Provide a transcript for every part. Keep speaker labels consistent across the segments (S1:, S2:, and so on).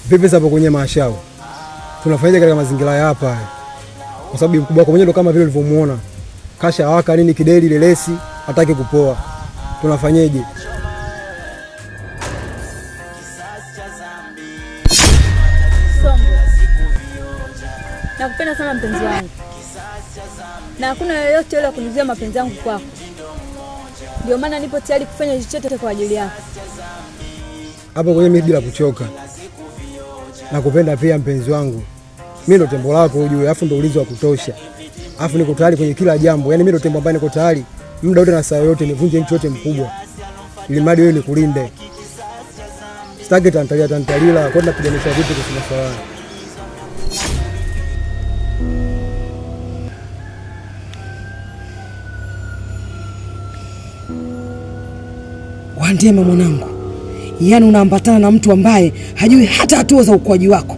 S1: Vipi sasa kwenye mashao? Tunafanyaje katika mazingira ya hapa? Kwa sababu mkubwa wako mwenyewe ndo kama vile ulivyomuona. Kasha waka nini kideli lelesi, hataki kupoa. Tunafanyaje?
S2: Songo, nakupenda sana mpenzi wangu. Na hakuna yoyote yule kunizuia mapenzi yangu kwako. Ndio maana nipo tayari kufanya chochote kwa ajili yako.
S1: Hapo kwenye mimi bila kuchoka. Nakupenda pia mpenzi wangu. Mimi ndo tembo lako ujue, alafu ndo ulinzi wa kutosha. Alafu niko tayari kwenye kila jambo. Yaani mimi ndo tembo ambaye niko tayari muda wote na saa yote nivunje mtu yote mkubwa. Ili mradi wewe nikulinde. Sitaki tantalia tantalila, kwa tunapiganisha vitu kusema sawa.
S3: Wandema mwanangu, yaani unaambatana na mtu ambaye hajui hata hatua za ukuaji wako.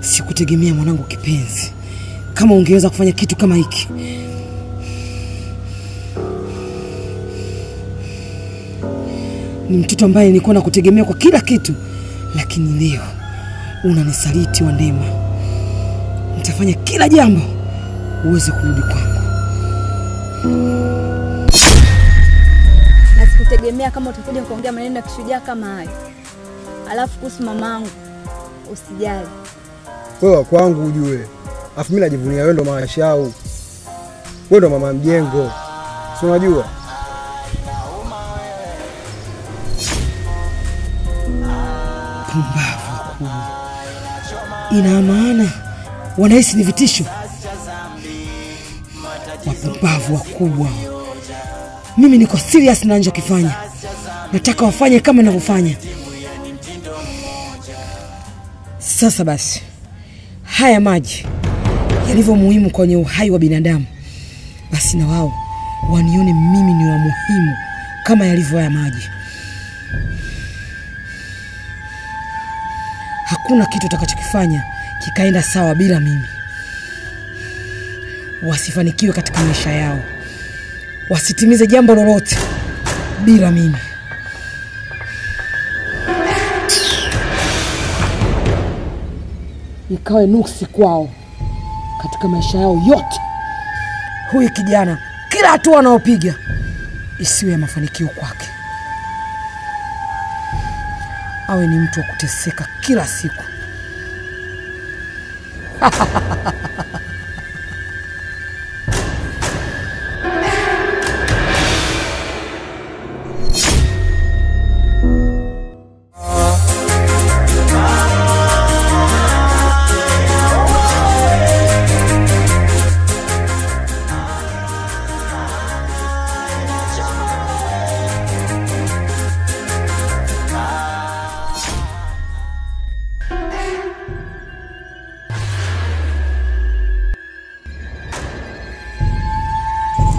S3: Sikutegemea mwanangu kipenzi kama ungeweza kufanya kitu kama hiki. Ni mtoto ambaye nilikuwa nakutegemea kwa kila kitu, lakini leo unanisaliti Wandema. Nitafanya kila jambo uweze kurudi kwangu.
S2: Na sikutegemea kama utakuja kuongea maneno ya kishujaa kama hayo. Alafu kuhusu mamangu usijali.
S1: Wewe kwangu ujue. Alafu mimi najivunia wewe ndo mashau. Wewe ndo mama mjengo. Si unajua?
S3: Pumbavu kubwa. Ina maana wanahisi ni vitisho. Wapumbavu wakubwa. Mimi niko serious na ninachokifanya. Nataka wafanye kama ninavyofanya. Sasa basi, haya maji yalivyo muhimu kwenye uhai wa binadamu, basi na wao wanione mimi ni wa muhimu kama yalivyo haya maji. Hakuna kitu utakachokifanya kikaenda sawa bila mimi. Wasifanikiwe katika maisha yao, wasitimize jambo lolote bila mimi. Ikawe nuksi kwao katika maisha yao yote. Huyu kijana kila hatua anayopiga isiwe ya mafanikio kwake. Awe ni mtu wa kuteseka kila siku.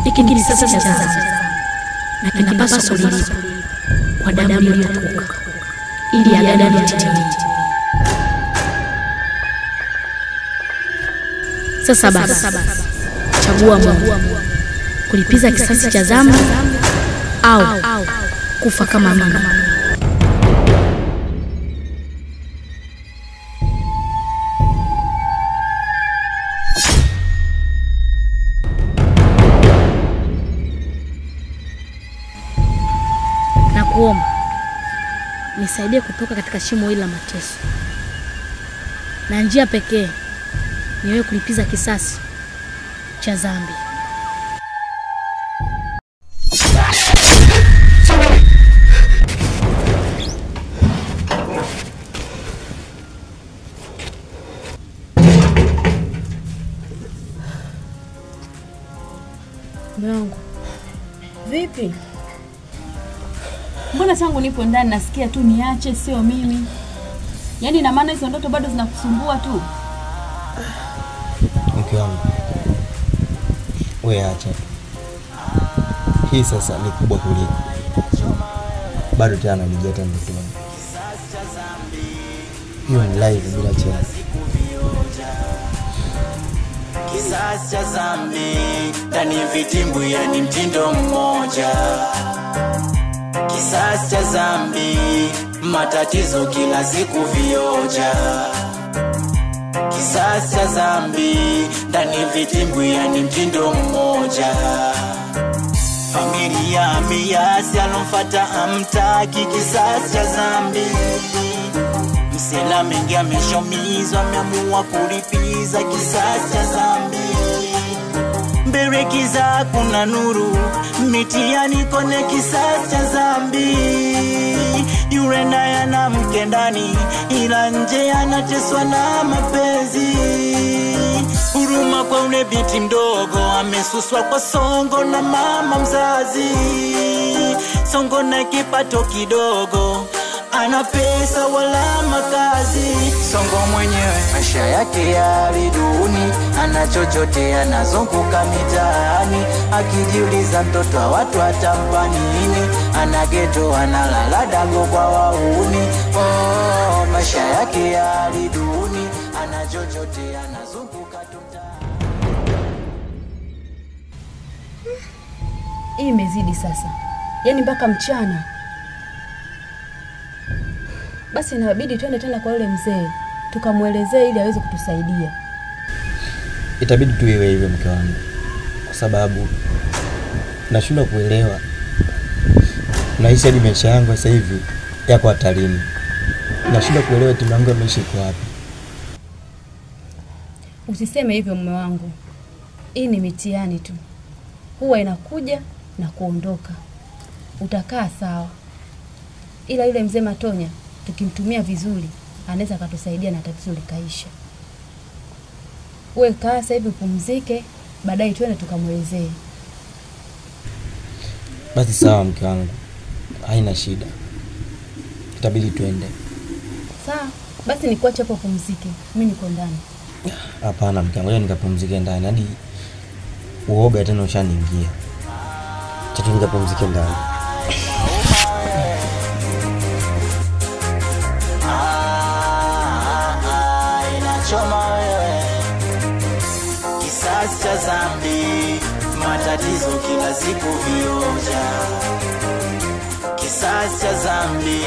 S4: Hiki ni kisasi cha dhambi na kinapaswa kulipwa kwa damu iliyotoka ili agano litimie. Sasa basi, chagua moja: kulipiza kisasi cha dhambi au kufa kama mimi. Nakuomba nisaidie kutoka katika shimo hili la mateso, na njia pekee ni wewe kulipiza kisasi cha dhambi.
S2: Mwanangu, vipi? Mbona tangu nipo ndani nasikia tu niache, sio mimi? Yaani ina maana hizo ndoto bado zinakusumbua tu?
S5: Mke wangu, wewe acha. Hii sasa ni kubwa kuliko. Bado tena ananijia ndotoni. Hiyo ni live bila chance.
S6: Kisasi cha dhambi ndani vitimbwi, yani mtindo mmoja. Kisasi cha dhambi Matatizo kila siku vioja. Kisasi cha dhambi ndani vitimbwi, yani mtindo mmoja. Familia miasi alomfata amtaki, kisasi cha dhambi. Msela mengi ameshomizwa, ameamua kulipiza kisasi cha dhambi. Mbele kiza kuna nuru, mitiani kone kisasi cha dhambi. Yule naye ana mke ndani, ila nje anateswa na mapenzi. Huruma kwa ule binti mdogo, amesuswa kwa songo na mama mzazi. Songo na kipato kidogo, ana pesa wala makazi. Songo mwenyewe maisha yake yali duni, ana chochote anazunguka mitaani, akijiuliza mtoto wa watu atampa nini. Ana geto analala dago kwa wauni. Oh, maisha yake yali duni, ana chochote anazunguka mitaani.
S7: Hii imezidi sasa, yaani mpaka mchana. Basi inabidi twende tena kwa yule mzee tukamwelezee ili aweze kutusaidia.
S5: Itabidi tu iwe hivyo mke wangu, kwa sababu nashindwa kuelewa. Nahisi hadi maisha yangu sasa hivi yako hatarini. Nashindwa kuelewa timu yangu ya maisha iko wapi.
S7: Usiseme hivyo mume wangu. Hii ni mitihani tu, huwa inakuja na kuondoka. Utakaa sawa. Ila yule mzee Matonya tukimtumia vizuri anaweza akatusaidia na tatizo likaisha. Uwe kaa sasa hivi upumzike, baadaye twende tukamwelezee.
S5: Basi sawa mke wangu, haina shida, itabidi twende.
S7: Sawa, basi nikuache hapo upumzike, mimi niko ndani.
S5: Hapana mke wangu, nikapumzike ndani hadi uoga tena ushaniingia. Acha tu nikapumzike ndani.
S6: Kisasi cha dhambi, matatizo kila siku vioja. Kisasi cha dhambi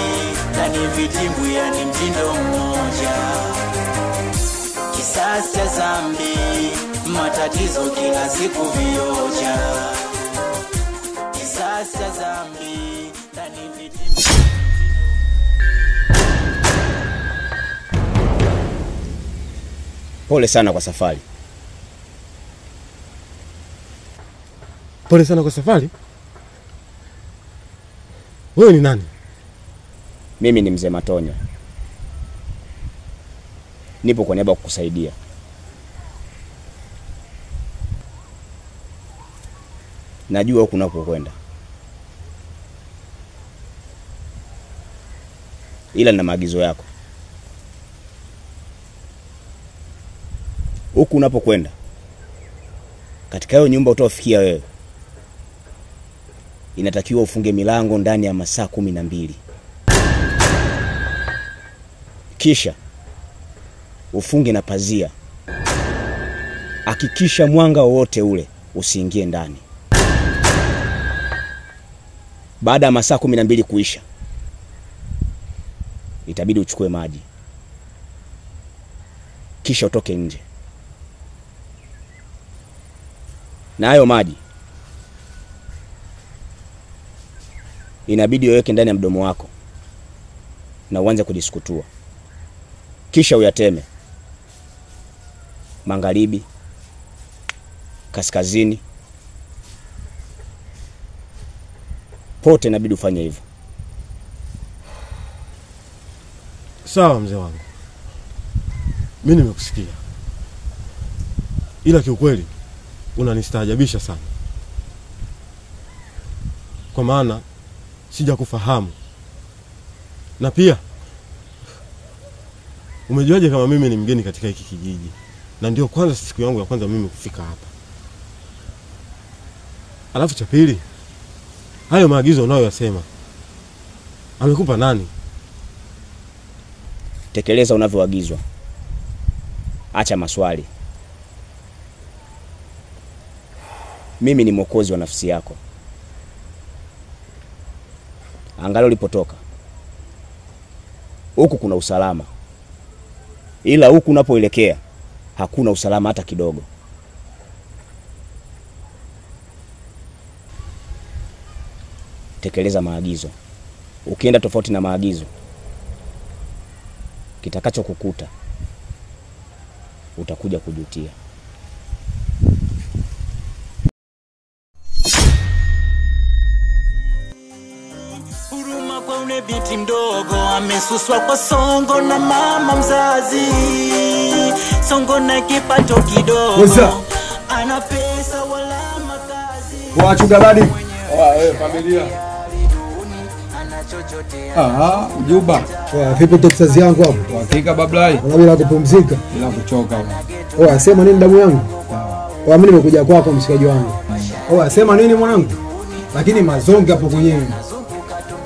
S6: ndani vitimbwi, yani mtindo mmoja. Kisasi cha dhambi, matatizo kila siku vioja. Kisasi cha dhambi ndani vitimbwi.
S8: Pole sana kwa safari.
S9: Pole sana kwa safari? Wewe ni nani?
S8: Mimi ni mzee Matonya. Nipo kwa niaba kukusaidia. Najua huku unakokwenda, ila nina maagizo yako. Huku unapokwenda, katika hiyo nyumba utaofikia wewe, inatakiwa ufunge milango ndani ya masaa 12. Kisha ufunge na pazia. Hakikisha mwanga wowote ule usiingie ndani. Baada ya masaa 12 kuisha, itabidi uchukue maji, kisha utoke nje. Na hayo maji inabidi uweke ndani ya mdomo wako na uanze kujisukutua, kisha uyateme magharibi, kaskazini, pote inabidi ufanye hivyo.
S9: Sawa mzee wangu, mimi nimekusikia, ila kiukweli unanistaajabisha sana, kwa maana sijakufahamu. Na pia umejuaje kama mimi ni mgeni katika hiki kijiji, na ndio kwanza siku yangu ya kwanza mimi kufika hapa? Alafu cha pili, hayo maagizo unayoyasema amekupa nani?
S8: Tekeleza unavyoagizwa. Acha maswali. Mimi ni mwokozi wa nafsi yako. Angalau ulipotoka Huku kuna usalama, ila huku unapoelekea hakuna usalama hata kidogo. Tekeleza maagizo. Ukienda tofauti na maagizo, kitakachokukuta utakuja kujutia.
S6: Huruma kwa ule binti mdogo amesuswa kwa songo na mama mzazi. Songo na kipato kidogo, ana pesa wala makazi.
S1: Wachuga badi.
S10: Wewe familia. Aha, Juba.
S1: Vipi Texas yangu hapo?
S10: Hakika bablai.
S1: Una bila kupumzika?
S10: Bila kuchoka.
S1: Oa, sema nini damu yangu? Oa, mimi nimekuja kwako mshikaji wangu. Oa, sema nini mwanangu? Lakini mazonge hapo kwenyewe.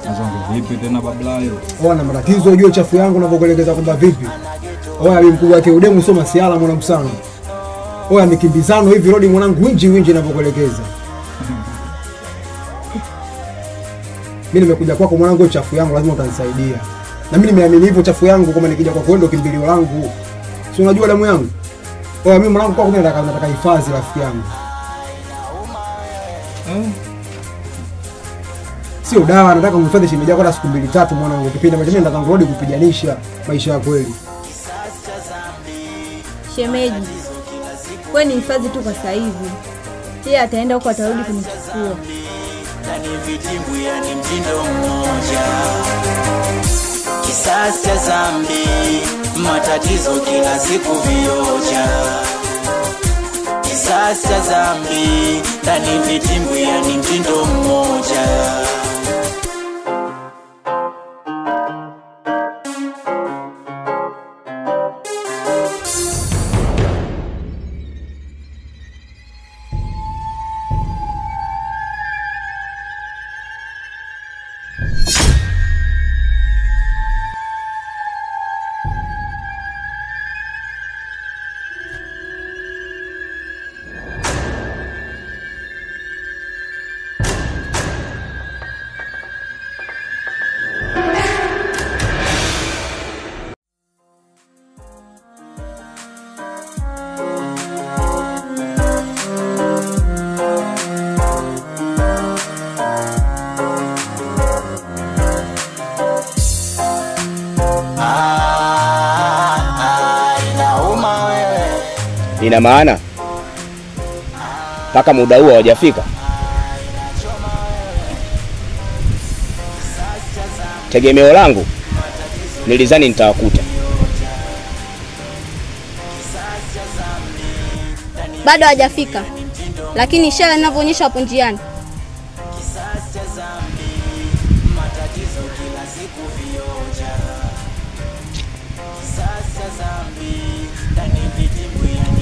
S10: Mazonge vipi tena bablai?
S1: Oa, na matatizo ujue chafu yangu ninavyokuelekeza kwamba vipi? Oa, bi mkubwa wake udemu sio masiala mwanangu sana. Oa, mikimbizano hivi rodi mwanangu winji winji ninavyokuelekeza. Mimi nimekuja kwako mwanangu, chafu yangu lazima utanisaidia. Na mimi nimeamini hivyo chafu yangu kama nikija kwako wewe ndio kimbilio langu. Si unajua damu yangu? Oya, mimi mwanangu kwako mimi nataka hifadhi rafiki yangu. Sio dawa, nataka kumhifadhi shemeji yako hata siku 2 3 mwanangu. Kipindi ambacho mimi nataka ngurudi kupiganisha maisha ya kweli.
S2: Shemeji, wewe ni hifadhi tu kwa sasa hivi. Yeye ataenda huko atarudi kunichukua.
S6: Ndani vitimbwi yani mtindo mmoja. Kisasi cha dhambi, matatizo kila siku vioja. Kisasi cha dhambi, ndani vitimbwi yani mtindo mmoja.
S8: Ina maana mpaka muda huo hawajafika. Tegemeo langu nilizani nitawakuta.
S11: Bado hawajafika, lakini ishara inavyoonyesha hapo njiani.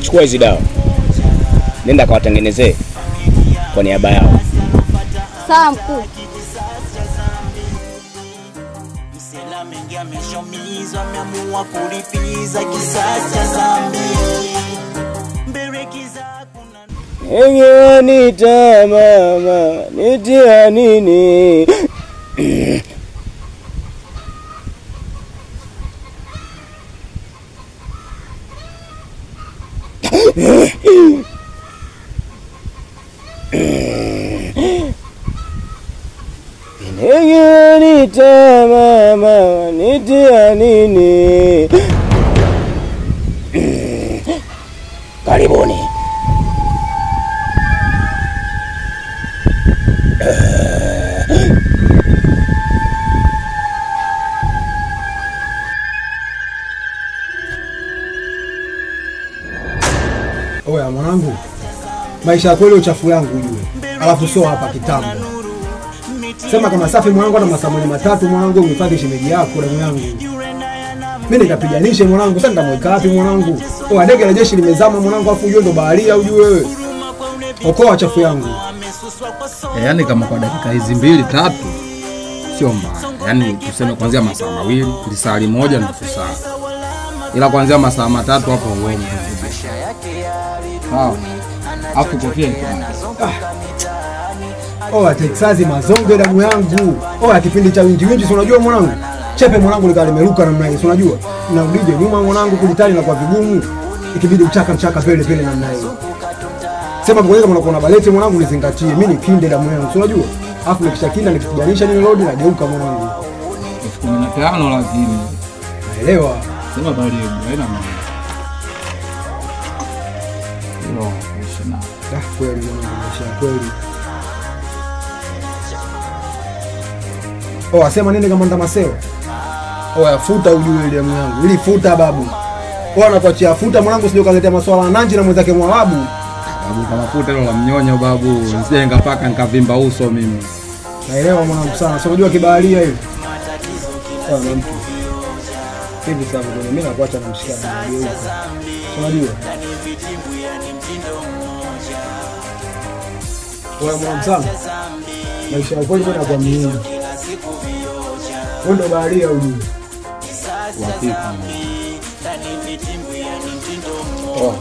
S8: Chukua hizi dawa, nenda kawatengenezee kwa niaba yao.
S11: Sawa mkuu.
S6: Msela mengi ameshomizwa, ameamua kulipiza kisasi cha dhambi.
S5: Enye nita mama, nitia nini? Enye nita mama, nitia nini?
S8: Karibuni.
S1: Oya mwanangu, maisha ya kweli uchafu yangu ujue. Alafu sio hapa kitambo. Sema kama safi mwanangu na masamoni matatu mwanangu umhifadhi shemeji yako damu yangu. Mimi nikapiganishe mwanangu, sasa nitamweka wapi mwanangu? Oya dege la jeshi limezama mwanangu, afu ujue ndo baharia ujue wewe. Okoa chafu yangu.
S10: Yaani kama kwa dakika hizi 2 3 sio mbaya. Yaani tuseme kuanzia masaa 2, lisaa 1 nusu saa. Ila kuanzia masaa 3 hapo uongo. Sawa. Afu kofia iko.
S1: Oa Texas mazonge damu yangu. Oa kipindi cha winji winji si unajua mwanangu? Chepe mwanangu likawa limeruka namna hiyo, unajua? Narudije nyuma mwanangu kulitani na kwa vigumu. Ikibidi mchaka mchaka pele pele namna hiyo. Sema kwa kama unakuwa na baleti mwanangu nizingatie. Mimi ni kinde damu yangu, unajua? Alafu nikishakinda nikipiganisha nini load nageuka mwanangu.
S10: 15 lakini.
S1: Naelewa.
S10: Sema bali haina maana. Hilo ishina.
S1: Ah, kweli mwanangu, maisha kweli. Oh, asema nini kama ndamaseo? Oh, afuta ujue ile damu yangu. Ili futa babu. Oh, anakuachia futa mwanangu sio kaletea maswala ya nanji na mwenzake Mwarabu.
S10: Babu kama futa hilo la mnyonyo babu, nisije nikapaka nikavimba uso mimi.
S1: Naelewa mwanangu sana. Sio unajua kibaharia hivi. Sawa na mtu. Hivi sasa mimi nakuacha na mshikaji nageuka. Unajua? Wewe mwanangu sana. Maisha yako ni kwa mimi. Wewe ndo baharia ujue.
S10: Uhakika. Oh.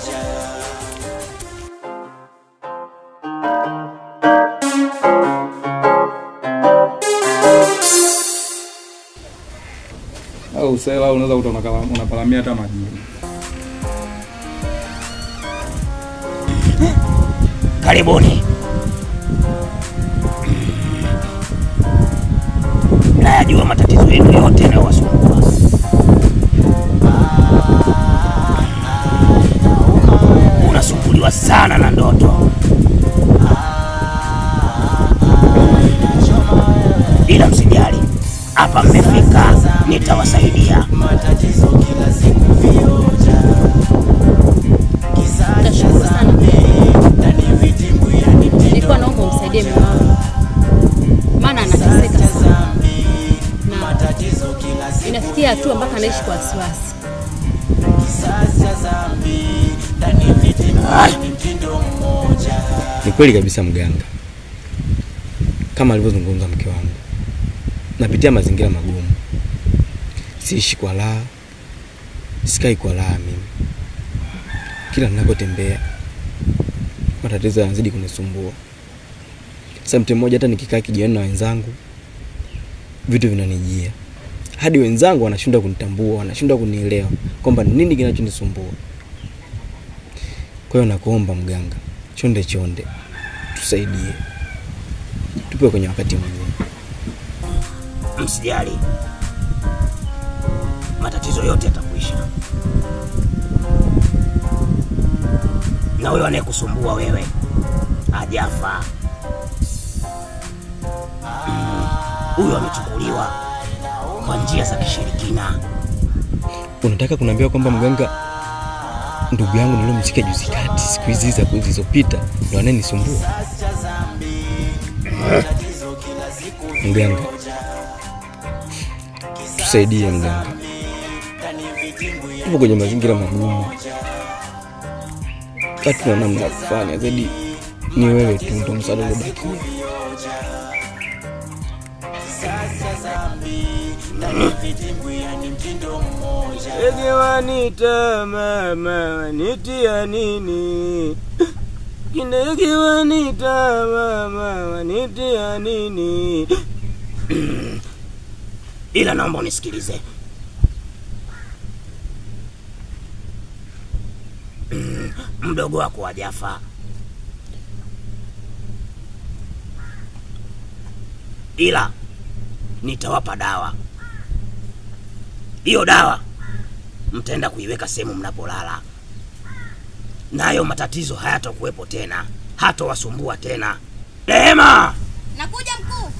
S10: Au usela unaweza kuta unapalamia hata majini.
S8: Karibuni. Nayajua matatizo yenu yote yanayowasumbua. Unasumbuliwa sana na ndoto. Ila msijali, hapa mmefika, nitawasaidia.
S7: Nashukuru sana. Nilikuwa naomba umsaidie mume wangu. Maana anateseka sana. Na inafikia hatua mpaka anaishi kwa wasiwasi.
S5: Ni kweli kabisa mganga. Kama alivyozungumza mke wangu. Napitia mazingira magumu. Siishi kwa raha. Sikai kwa raha mimi. Kila ninapotembea matatizo yanazidi kunisumbua. Sasa mtu mmoja hata nikikaa kijiweni na wenzangu vitu vinanijia. Hadi wenzangu wanashindwa kunitambua, wanashindwa kunielewa kwamba nini kinachonisumbua. Kwa hiyo nakuomba mganga, chonde chonde tusaidie. Tupe kwenye wakati mgumu.
S8: Msijali. Matatizo yote yatakuisha. Na wewe anayekusumbua wewe hajafa. Huyo amechukuliwa kwa njia za kishirikina.
S5: Unataka kuniambia kwamba mganga ndugu yangu niliyomsikia juzi kati siku hizi za zilizopita ndio ananisumbua? Mganga, tusaidie mganga. Tupo kwenye mazingira magumu. Hatuna namna ya kufanya zaidi ni wewe tu ndo msaada uliobakia.
S12: Ege wanita mama wanitia nini? Kindege wanita mama wanitia nini?
S8: Ila naomba unisikilize. Mdogo wako hajafa. Ila nitawapa dawa. Hiyo dawa mtaenda kuiweka sehemu mnapolala. Nayo matatizo hayatakuwepo tena, hatawasumbua tena. Rehema!
S11: Nakuja mkuu.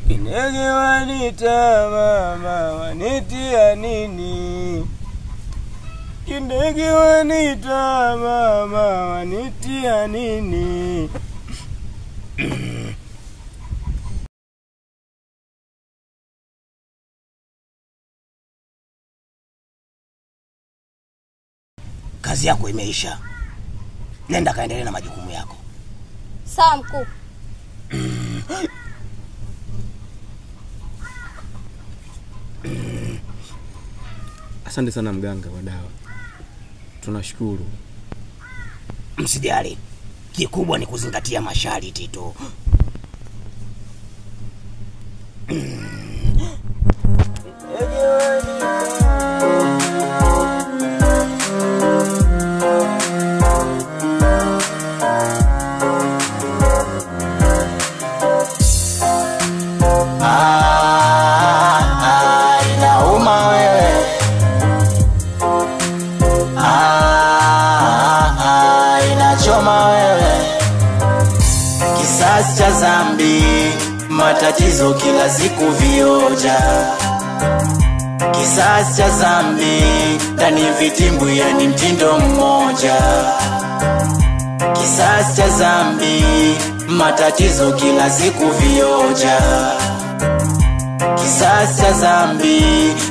S12: Ndege wanita mama wanitia nini? Kindege wanita mama wanitia nini?
S8: Kazi yako imeisha. Nenda kaendelee na majukumu yako.
S11: Sawa mkuu.
S5: Asante sana mganga wa dawa. Tunashukuru.
S8: Msijali. Kikubwa ni kuzingatia masharti tu.
S6: Inauma wewe. Inachoma wewe. Kisasi cha dhambi, matatizo kila siku vioja. Kisasi cha dhambi, ndani vitimbwi yani mtindo mmoja. Kisasi cha dhambi, matatizo kila siku vioja. Kisasi cha dhambi,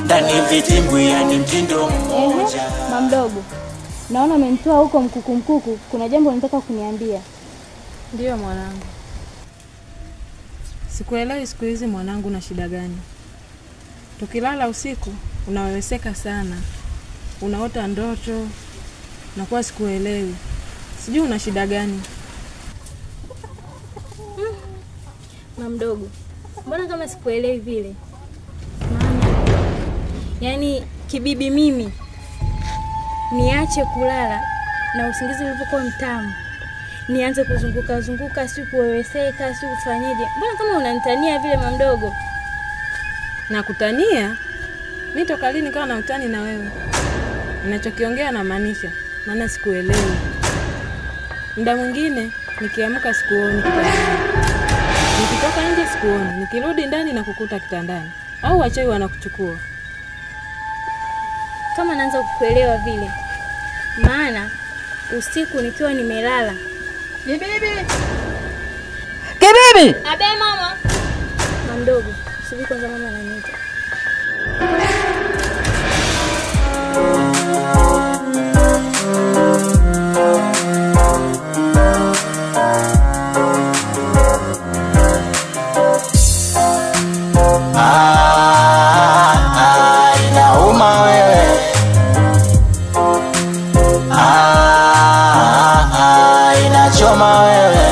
S6: ndani vitimbwi yani mtindo mmoja.
S13: Mamdogo, naona umenitoa huko mkuku mkuku, kuna jambo unataka kuniambia.
S7: Ndiyo mwanangu. Sikuelewi siku hizi mwanangu na shida gani. Tukilala usiku unaweweseka sana. Unaota ndoto na kuwa sikuelewi. Sijui una shida gani.
S13: Mamdogo, mbona kama sikuelewi vile? Maana yani kibibi mimi niache kulala na usingizi ulivyokuwa mtamu, nianze kuzunguka zunguka, si kuweweseka, si kufanyeje? Mbona kama unanitania vile mamdogo?
S7: Nakutania? Mimi toka lini kawa na utani na wewe? Ninachokiongea na maanisha, maana sikuelewi. Muda mwingine nikiamka sikuoni kitandani. Nikitoka nje sikuoni, nikirudi ndani na kukuta kitandani. Au wachawi wanakuchukua.
S13: Kama naanza kukuelewa vile. Maana usiku nikiwa nimelala.
S3: Kibibi. Kibibi.
S13: Abe mama. Mamdogo, subiri kwanza mama ananiita.
S6: Inauma wewe. Inachoma wewe.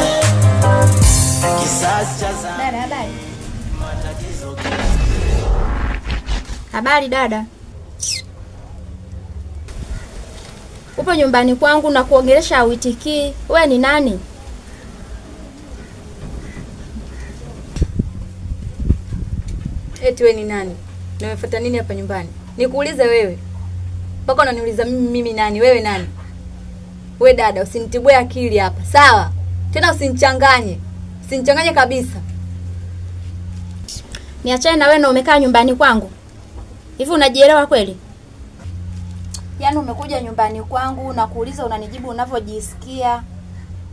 S6: Kisasi cha
S11: dada, habari. Habari dada. Upo nyumbani kwangu na kuongelesha hauitikii. Wewe ni nani?
S2: Eti wewe ni nani? Na umefuata nini hapa nyumbani? Nikuulize wewe. Mpaka unaniuliza mimi nani? Wewe nani? We dada, usinitibue akili hapa. Sawa? Tena usinichanganye. Usinichanganye kabisa.
S11: Niachane na wewe na umekaa nyumbani kwangu. Hivi unajielewa kweli? Yaani umekuja nyumbani kwangu na kuuliza unanijibu unavyojisikia.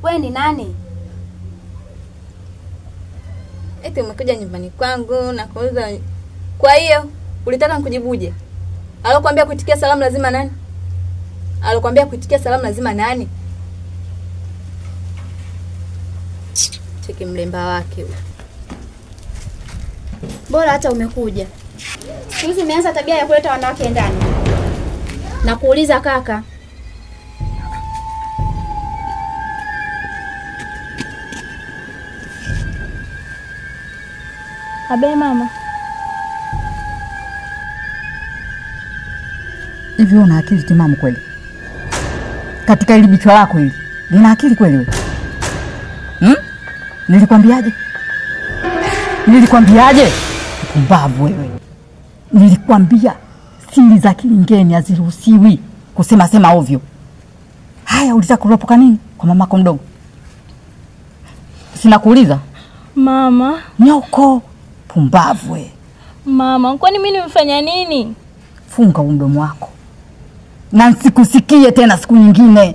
S11: Wewe ni nani?
S2: Eti umekuja nyumbani kwangu na kuuliza. Kwa hiyo ulitaka nikujibuje? Alokuambia kuitikia salamu lazima nani? Alokuambia kuitikia salamu lazima nani? Cheki mlemba wake huyo.
S11: Bora hata umekuja. Siku hizi umeanza tabia ya kuleta wanawake ndani. Na kuuliza kaka.
S13: Abe mama.
S3: Hivi una akili timamu kweli? Katika hili bichwa lako hili, lina akili kweli wewe? Nilikwambiaje? Nilikwambiaje? Mpumbavu wewe. Nilikwambia siri za kilingeni haziruhusiwi kusema sema ovyo. Haya, ulitaka kuropoka nini kwa mamako mdogo? Sina kuuliza.
S13: Mama,
S3: nyoko, pumbavu wewe.
S13: Mama, kwani mimi nimefanya nini?
S3: Funga mdomo wako. Na nisikusikie tena siku nyingine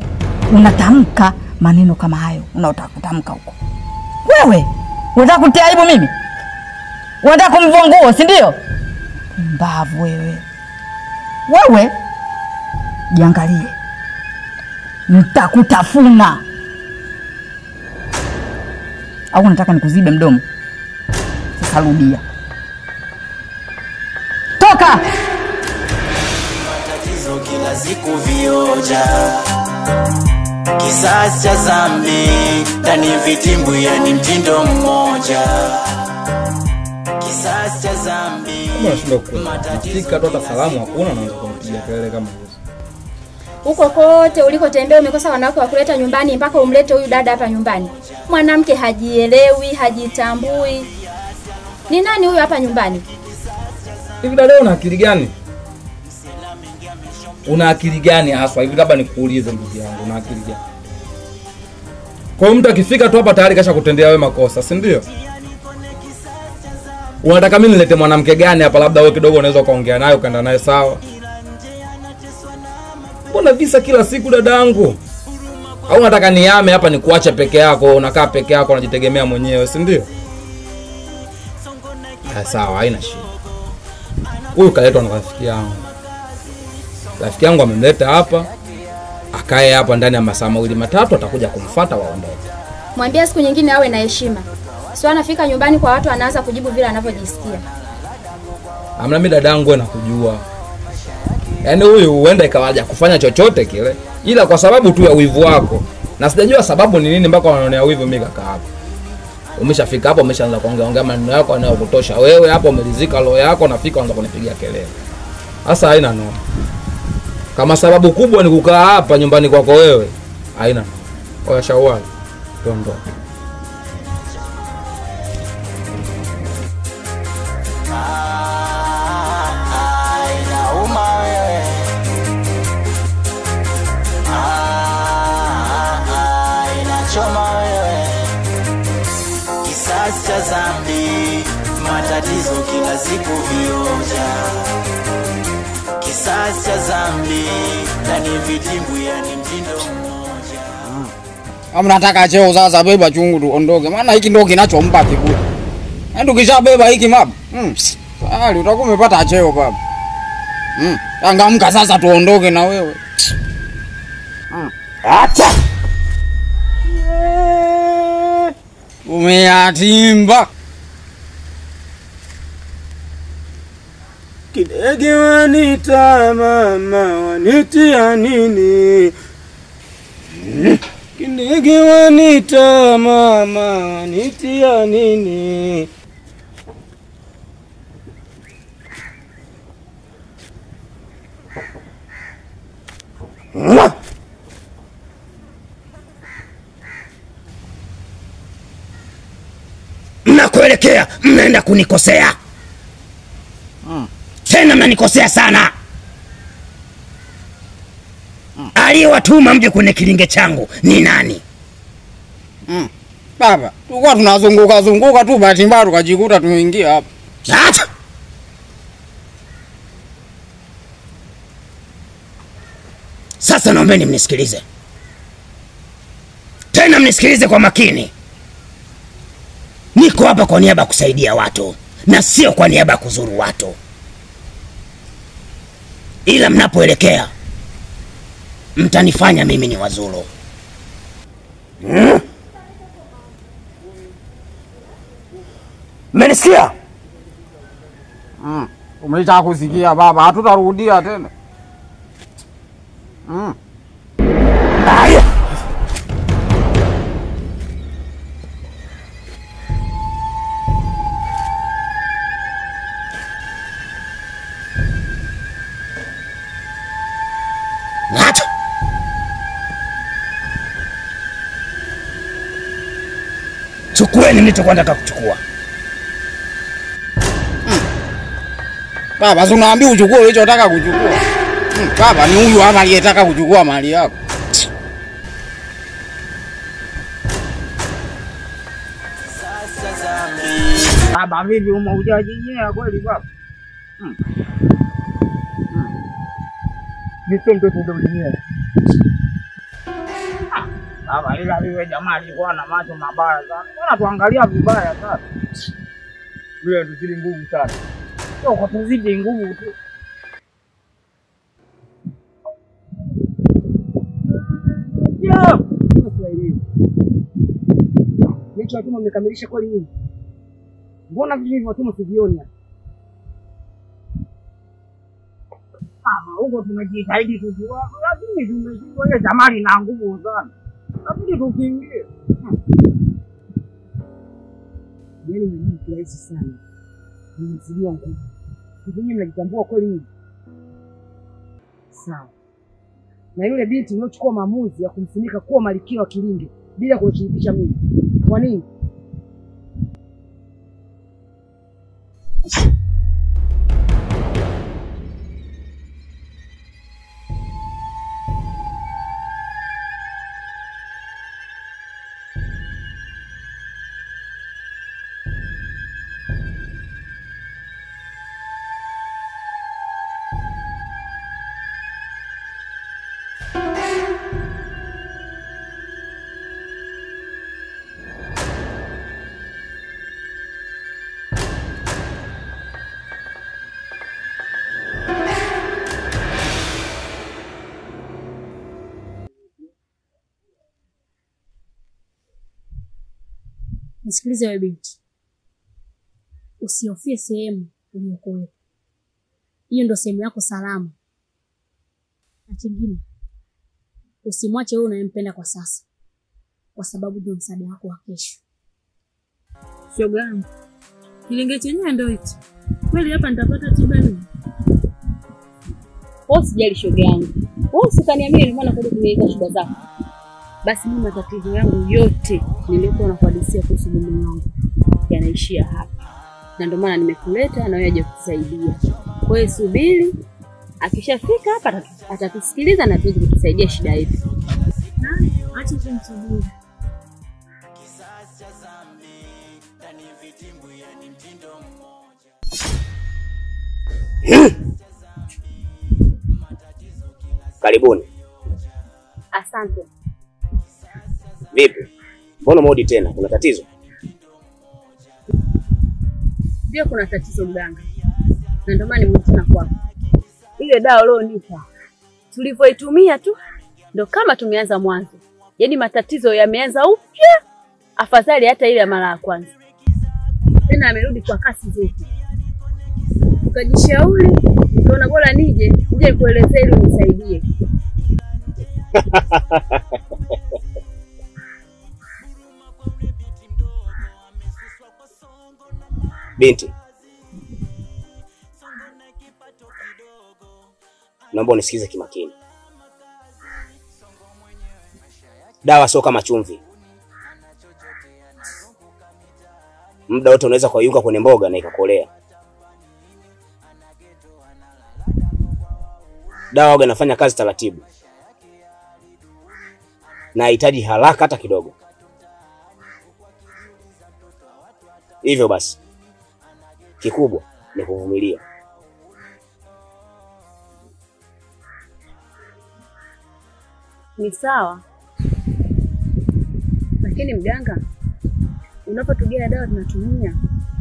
S3: unatamka maneno kama hayo unaotaka kutamka huko. Wewe unataka kutia aibu mimi? Unataka kumvua nguo, si ndio? Pumbavu wewe. Wewe jiangalie. Nitakutafuna. Au unataka nikuzibe mdomo? Sasa rudia. Toka!
S6: Matatizo kila siku vioja. Kisasi cha zambi ndani vitimbwi, yani mtindo mmoja. Kisasi cha zambi.
S10: Unashindwa kuelewa. Nafika tu hata salamu hakuna, unaanza kumpigia kelele kama hizo.
S11: Huko kote ulikotembea umekosa wanawake wa kuleta nyumbani mpaka umlete huyu dada hapa nyumbani. Mwanamke hajielewi, hajitambui. Ni nani huyu hapa nyumbani?
S10: Hivi dada una akili gani? Una akili gani haswa? Hivi labda nikuulize ndugu yangu, una akili gani? Kwa hiyo mtu akifika tu hapa tayari kasha kutendea wewe makosa, si ndio? Unataka mimi nilete mwanamke gani hapa labda wewe kidogo unaweza ukaongea naye ukaenda naye sawa? Mbona visa kila siku dadangu? Au unataka niame hapa nikuache peke yako, unakaa peke yako unajitegemea mwenyewe, si ndio? Ah, sawa, haina shida. Huyu kaletwa na rafiki yangu. Rafiki yangu amemleta hapa, akae hapa ndani ya masaa mawili matatu atakuja kumfuata waondoke.
S11: Mwambie siku nyingine awe na heshima. Sio anafika nyumbani kwa watu anaanza kujibu vile anavyojisikia.
S10: Amna mimi dadangu wewe nakujua. Yaani huyu huenda ikawaja kufanya chochote kile ila kwa sababu tu ya wivu wako. Na sijajua sababu ni nini mpaka wanaonea wivu mimi kaka hapa. Umeshafika hapo umeshaanza kuongea ongea maneno yako yanayokutosha wewe hapo, umelizika roho yako nafika unaanza kunipigia kelele. Sasa haina noma. Kama sababu kubwa ni kukaa hapa nyumbani kwako wewe, haina noma. Oya shawali, tuondoke.
S6: Kisasi cha zambi, matatizo kila siku vioja. Kisasi cha zambi, ndani vitimbwi yani mtindo mmoja.
S14: Kama nataka cheo sasa beba chungu tuondoke. Maana hiki ndio kinachompa kiburi. Yaani ukishabeba hiki mab. Tayari utakuwa umepata cheo baba. Changamka sasa tuondoke na wewe. Acha. Umeatimba.
S12: Kidege wanita mama wanitia nini? Kidege wanita mama wanitia nini?
S8: Mnakoelekea mnaenda kunikosea. Tena mnanikosea sana. Aliyewatuma mje kwenye kilinge changu ni nani?
S14: Baba, tulikuwa tunazunguka zunguka tu bahati mbaya tukajikuta tumeingia hapa.
S8: Acha. Sasa naombeni mnisikilize. Tena mnisikilize kwa makini. Niko hapa kwa niaba kusaidia watu na sio kwa niaba kuzuru watu. Ila mnapoelekea mtanifanya mimi ni wazuru. Mmenisikia?
S14: Umeisha kusikia baba, hatutarudia tena.
S8: Haya. Nacho. Chukueni mlichokuwa nataka kuchukua.
S14: Baba, si unaambia uchukue ulichotaka kuchukua. Baba, ni huyu hapa aliyetaka kuchukua mali yako. Baba, vipi umeujajinyea kweli baba?
S1: Mimi sio mtoto mdogo.
S14: Baba, ila wewe jamaa alikuwa na macho mabaya sana. Mbona tuangalia vibaya sana?
S1: Wewe tuzidi nguvu sana.
S14: Sio kwa tuzidi nguvu tu.
S3: Nicho watuma mmekamilisha kweli nini? Mbona vitu hivi watuma sivioni hapa?
S14: Kama huko tumejitahidi tujua, lakini tumeshindwa. Ile jamali na nguvu sana. Lakini tukiingie.
S3: Yaani ni mtu rahisi sana. Nimezidiwa nguvu. Hivi nyinyi mnajitambua kweli nyinyi? Sawa. Na yule binti uliochukua maamuzi ya kumfunika kuwa malkia wa Kilinge bila kunishirikisha mimi. Kwa nini?
S4: Nisikilize wewe binti, usihofie sehemu uliyokuwepo. Hiyo ndio sehemu yako salama. Na kingine, usimwache wewe unayempenda kwa sasa, kwa sababu ndio msaada wako wa kesho.
S7: Shoga yangu, Kilinge chenyewe ndio hicho. Kweli hapa nitapata tiba nini?
S15: Wewe usijali shoga yangu. Wewe usikaniamini ndio maana kuja kunieleza shida zako. Basi mimi matatizo yangu yote niliyokuwa nakuhadisia kuhusu mume wangu yanaishia hapa. Na ndio maana nimekuleta na wewe aje kutusaidia. Kwa hiyo subiri, akishafika hapa atatusikiliza na tuweze kutusaidia shida yetu.
S7: Acha tumsubiri.
S8: Karibuni.
S15: Asante.
S8: Vipi? Mbona modi tena? Kuna tatizo?
S15: Ndio, kuna tatizo mganga. Na ndio maana nimekutana kwako. Ile dawa ulionipa tulivyoitumia tu ndio kama tumeanza mwanzo. Yaani matatizo yameanza upya, afadhali hata ile ya mara ya kwanza. Tena amerudi kwa kasi zote. Tukajishauri, nikaona bora nije nikuelezee ili unisaidie.
S8: Binti, naomba unisikize kimakini. Dawa sio kama chumvi. Muda wote unaweza kuiunga kwenye mboga na ikakolea. Dawa huwa inafanya kazi taratibu na haihitaji haraka hata kidogo. Hivyo basi, kikubwa ni kuvumilia.
S15: Ni sawa. Lakini mganga, unapotugia dawa tunatumia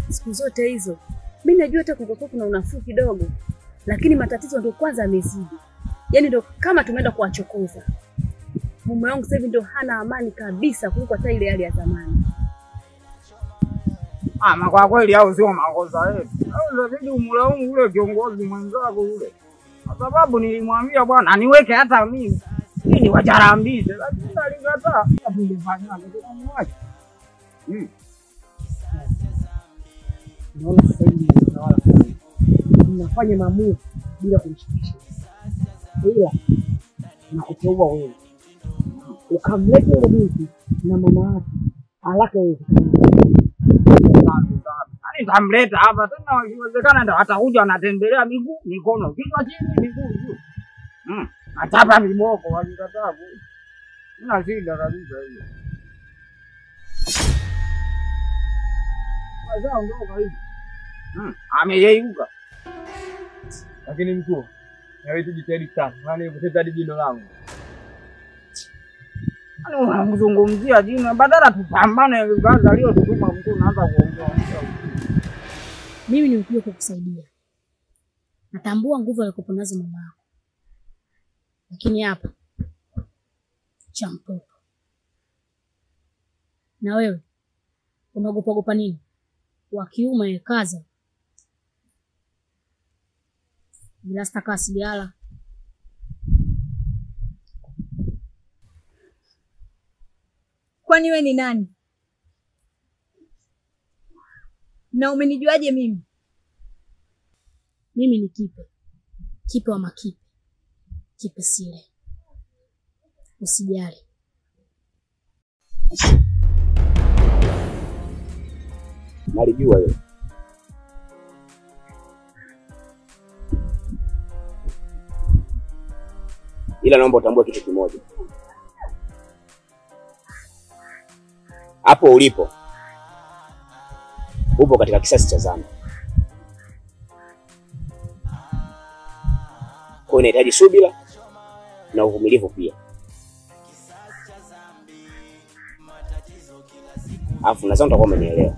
S15: siku zote hizo, mimi najua hata kungekuwa kuna unafuu kidogo, lakini matatizo ndio kwanza yamezidi. Yaani ndio kama tumeenda kuwachokoza. Mume wangu sasa hivi ndio hana amani kabisa kuliko hata ile hali ya zamani.
S14: Ama kwa kweli hao sio makosa yetu. Hao inabidi umlaumu yule kiongozi mwenzako yule. Kwa sababu nilimwambia bwana niweke hata mimi ili niwacharambize, lakini alikataa. Tungefanyaje? Tunamwacha.
S3: Naona sasa hivi mnatawala sana. Mnafanya maamuzi bila kumshirikisha. Ila nakuteua wewe ukamlete yule binti na mama yake haraka iwezekanavyo.
S14: Nitamleta hapa tena, ikiwezekana ndo atakuja anatembelea miguu mikono kichwa chini miguu juu. Atapa viboko wakikataa. Una shida kabisa hiyo. Washaondoka hivi. Ameyeyuka.
S10: Lakini mkuu, na tujitahidi sana. Maana nilipoteza hadi jino langu.
S14: Yaani unamzungumzia jino badala tupambane kwanza leo tutuma mkuu naanza kuongea.
S4: Mimi nimekuja kukusaidia. Natambua nguvu alikopo nazo mama yako. Lakini hapa cha mtoto. Na wewe unaogopa gopa nini? Wa kiume kaza. Vilasta kaa sigara.
S2: Kwani wewe ni nani? Na umenijuaje mimi?
S4: Mimi ni Kipe. Kipe wa makipe. Kipe sile. Usijali.
S8: Nalijua hilo. Ila naomba utambue kitu kimoja. Hapo ulipo upo katika kisasi cha zama. Kwa hiyo inahitaji subira na uvumilivu pia. Alafu nadhani utakuwa umenielewa.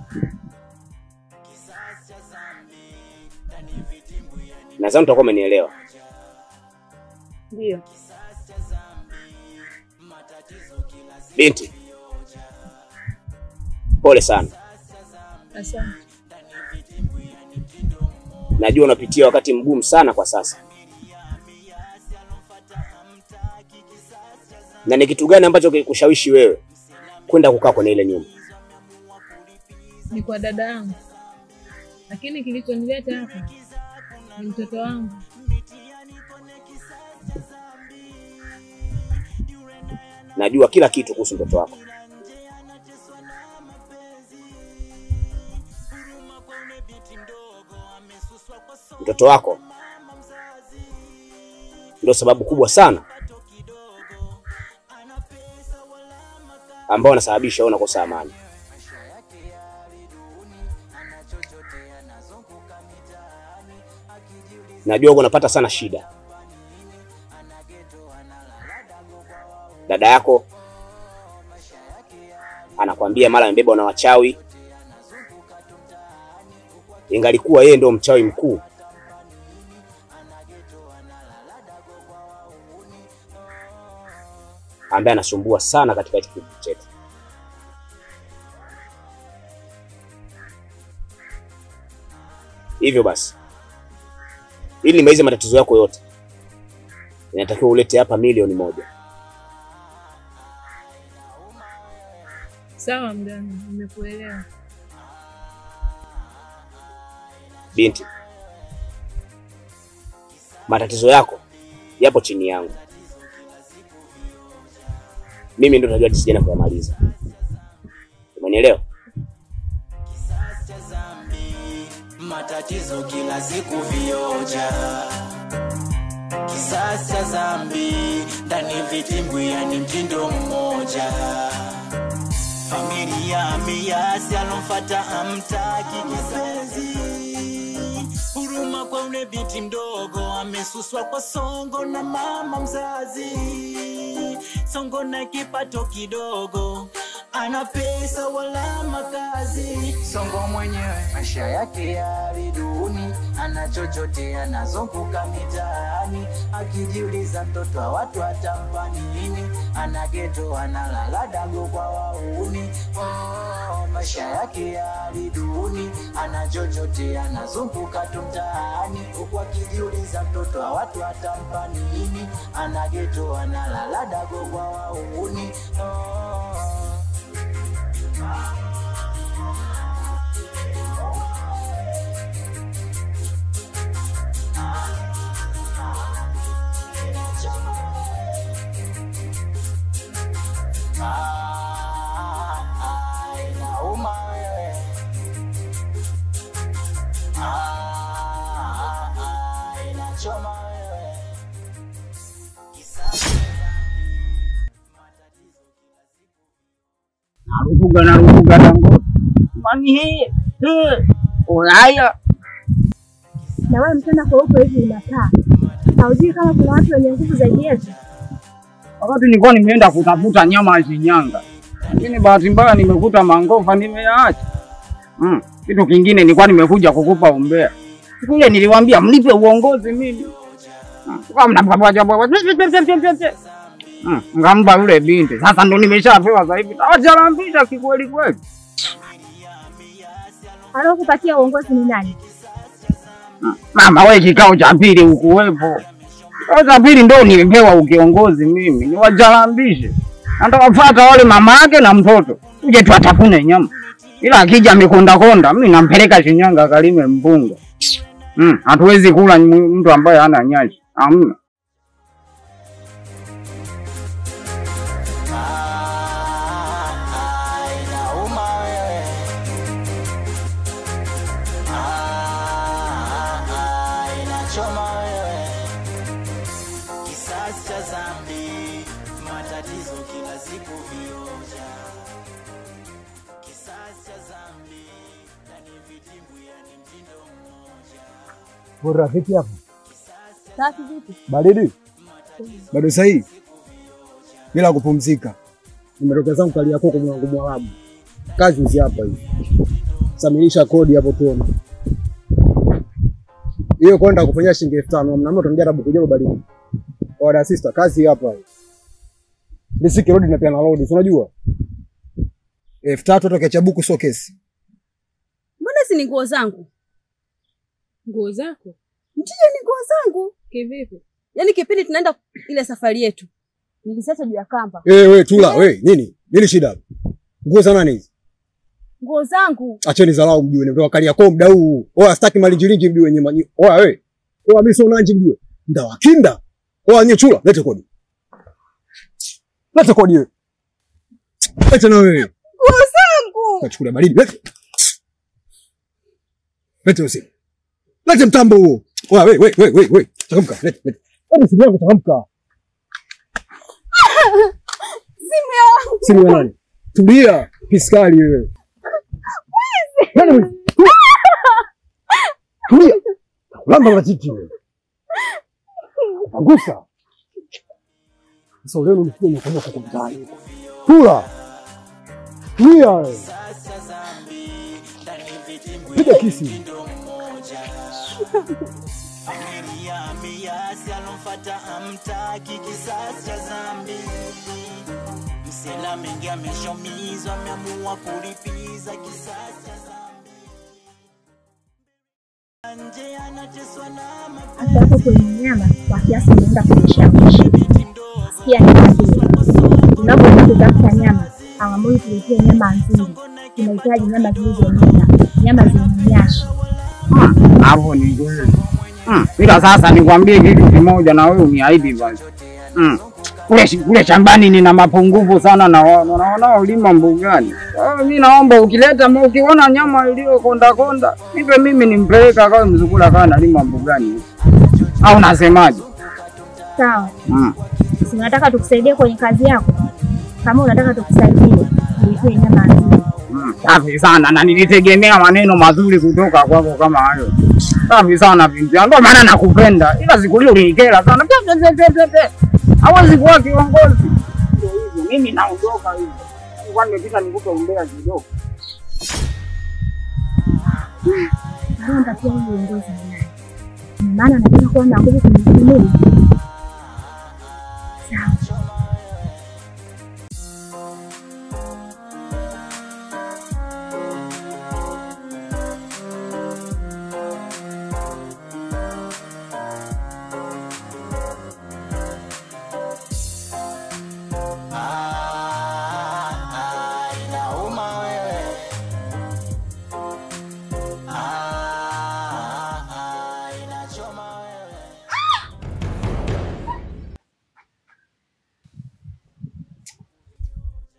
S8: Nadhani utakuwa umenielewa.
S7: Ndio.
S8: Binti, pole sana.
S7: Asante.
S8: Najua unapitia wakati mgumu sana kwa sasa. Na ni kitu gani ambacho kilikushawishi wewe kwenda kukaa kwenye ile nyumba?
S16: Ni kwa dada yangu. Lakini kilichonileta hapa ni mtoto wangu.
S8: Najua kila kitu kuhusu mtoto wako. Mtoto wako ndio sababu kubwa sana ambao wanasababisha wewe unakosa amani. Najua unapata sana shida. Dada yako anakuambia mara amebebwa na wachawi. Ingalikuwa yeye ndio mchawi mkuu, ambaye anasumbua sana katika kijiji chetu. Hivyo basi, ili nimalize matatizo yako yote, inatakiwa ulete hapa 1,000,000.
S16: Sawa mganga, nimekuelewa.
S8: Binti, matatizo yako yapo chini yangu. Mimi ndo najua jinsi gani kuyamaliza. Umenielewa?
S6: Matatizo kila siku vioja. Kisasi cha dhambi ndani vitimbwi, yani mtindo mmoja. Familia miasi alomfuata amtaki kipenzi. Huruma kwa ule binti mdogo amesuswa kwa songo na mama mzazi. Songo na kipato kidogo, ana pesa wala makazi. Songo mwenyewe maisha yake ya duni, ana chochote anazunguka mitaani, akijiuliza mtoto wa watu atampa nini. Ana geto analala dago kwa wauni. Oh, maisha yake ya duni, ana chochote anazunguka tu mtaani, huku akijiuliza mtoto wa watu atampa nini. Ana geto analala dago kwa wauni. Oh.
S14: Naruhuga tangu mani hii ulaya.
S13: Na wewe mtana kwa huko hivi unakaa, haujui kama kuna watu wenye nguvu zaidi yetu?
S14: Wakati nilikuwa nimeenda kutafuta nyama ya Shinyanga, lakini bahati mbaya nimekuta mangofa nimeyaacha. Kitu kingine nilikuwa nimekuja kukupa umbea. Siku ile niliwaambia mlipe uongozi mimi. Kwa mnapapwa ngamba yule binti. Sasa ndo nimeshapewa sasa hivi. Acha kikweli kweli.
S13: Alokupatia uongozi ni nani?
S14: Mama wewe kikao cha pili ukuwepo. Kikao cha pili ndio nilipewa ukiongozi mimi. Niwajalambishe. Nitawafuata wale mama yake na mtoto. Uje tu atafune nyama. Ila akija mikonda konda mimi nampeleka Shinyanga kalime mpunga. Hatuwezi kula mtu ambaye hana nyashi. Hamna.
S1: Bora vipi hapo?
S15: Safi vipi?
S1: Baridi? Bado sahihi? Bila kupumzika. Nimetoka zangu kali yako kwa mwanangu Mwarabu. Kazi hizi hapa hivi. Samilisha kodi hapo tuone. Hiyo kwenda kufanyia shilingi 5000, mna mtu tunajaribu kujabu baridi. Oda sister, kazi hapa hivi. Nisiki road na pia na road, unajua? 3000 toka chabuku sio kesi.
S15: Mbona si ni nguo zangu?
S16: Nguo zako?
S15: Ndiyo ni nguo zangu.
S16: Kivipi?
S15: Yaani kipindi tunaenda ile safari yetu niliziacha juu ya kamba.
S1: Wewe tula, wewe nini? Nini shida? Nguo za nani hizi?
S15: Nguo zangu.
S1: Acheni dharau mjue, nimetoka Kariakoo muda huu. Oa sitaki malinjilinji mjue wenyewe. Oa wewe. Oa mimi sio nanji mjue. Ndawakinda. Oa nyie chula, lete kodi. Lete kodi wewe. Lete na wewe.
S15: Nguo zangu.
S1: Kachukulia baridi. Lete. Lete usiku. Lete mtambo huo. Oa wewe wewe wewe. Changamka, lete lete. Hebu simu yangu changamka.
S15: Simu yangu.
S1: Simu ya nani? Tulia, piskali wewe. Nani mwizi? Tulia. Kulamba matiti wewe. Agusa. Sasa leo nilikuwa nimekuja kukumtani. Tula. Tulia wewe. Piga kisi.
S6: Alomfata amtaki kisasi cha dhambi. Msela mengi ameshomizwa ameamua kulipiza kisasi cha dhambi. Nje anateswa na
S4: hapo kwenye nyama kwa kiasi unaenda kunishawishi. Sikia nikwambie, unapoenda kutafuta nyama, hawaamui kuletea nyama nzuri. Tunahitaji nyama zilizonona, nyama zenye nyashi.
S14: Hapo ni kweli. Ila sasa nikwambie kitu kimoja na wewe uniahidi basi. Kule shambani nina mapungufu sana na wanaolima mbugani. Mimi naomba ukileta ukiona nyama iliyo konda konda, nipe mimi nimpeleka kwa mzukula kana nalima mbugani. Au unasemaje?
S4: Sawa. Si unataka tukusaidie kwenye kazi yako? Kama unataka tukusaidie, nipe nyama nzuri.
S14: Safi sana na nilitegemea maneno mazuri kutoka kwako kama hayo. Safi sana binti. Ndio maana nakupenda. Ila siku ile ulinikera sana. Hawezi kuwa kiongozi. Ndio hivyo. Mimi naondoka hivyo. Kwa nimepita nikupe umbea kidogo.
S4: Ndio nitakuwa uongozi. Maana nataka kuwa na nguvu kwenye mwili.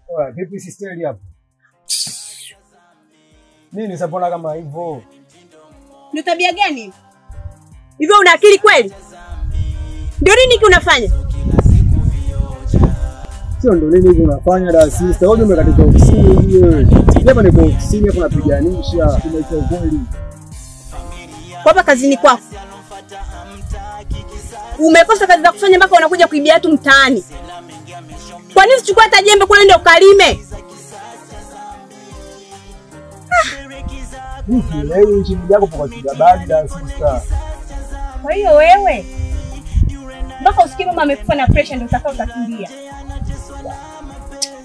S4: Sawa.
S1: Vipi sister hapo? Nini sapona kama hivyo?
S15: Ni tabia gani? Hivyo una akili kweli? Ndio nini hiki unafanya?
S1: Sio ndio nini hiki unafanya da sister? Wewe umekatika ofisini wewe. Hapa ni ofisini hapo napiganisha, tunaita ukweli.
S15: Kwa kazini kwako. Umekosa kazi za kufanya mpaka unakuja kuibia watu mtaani. Kwa nini usichukue hata jembe kule ndio ukalime?
S1: Leo nchi yako kwa habari da sister.
S15: Kwa hiyo wewe mpaka usikie mama amekufa na pressure ndio utakao utakimbia.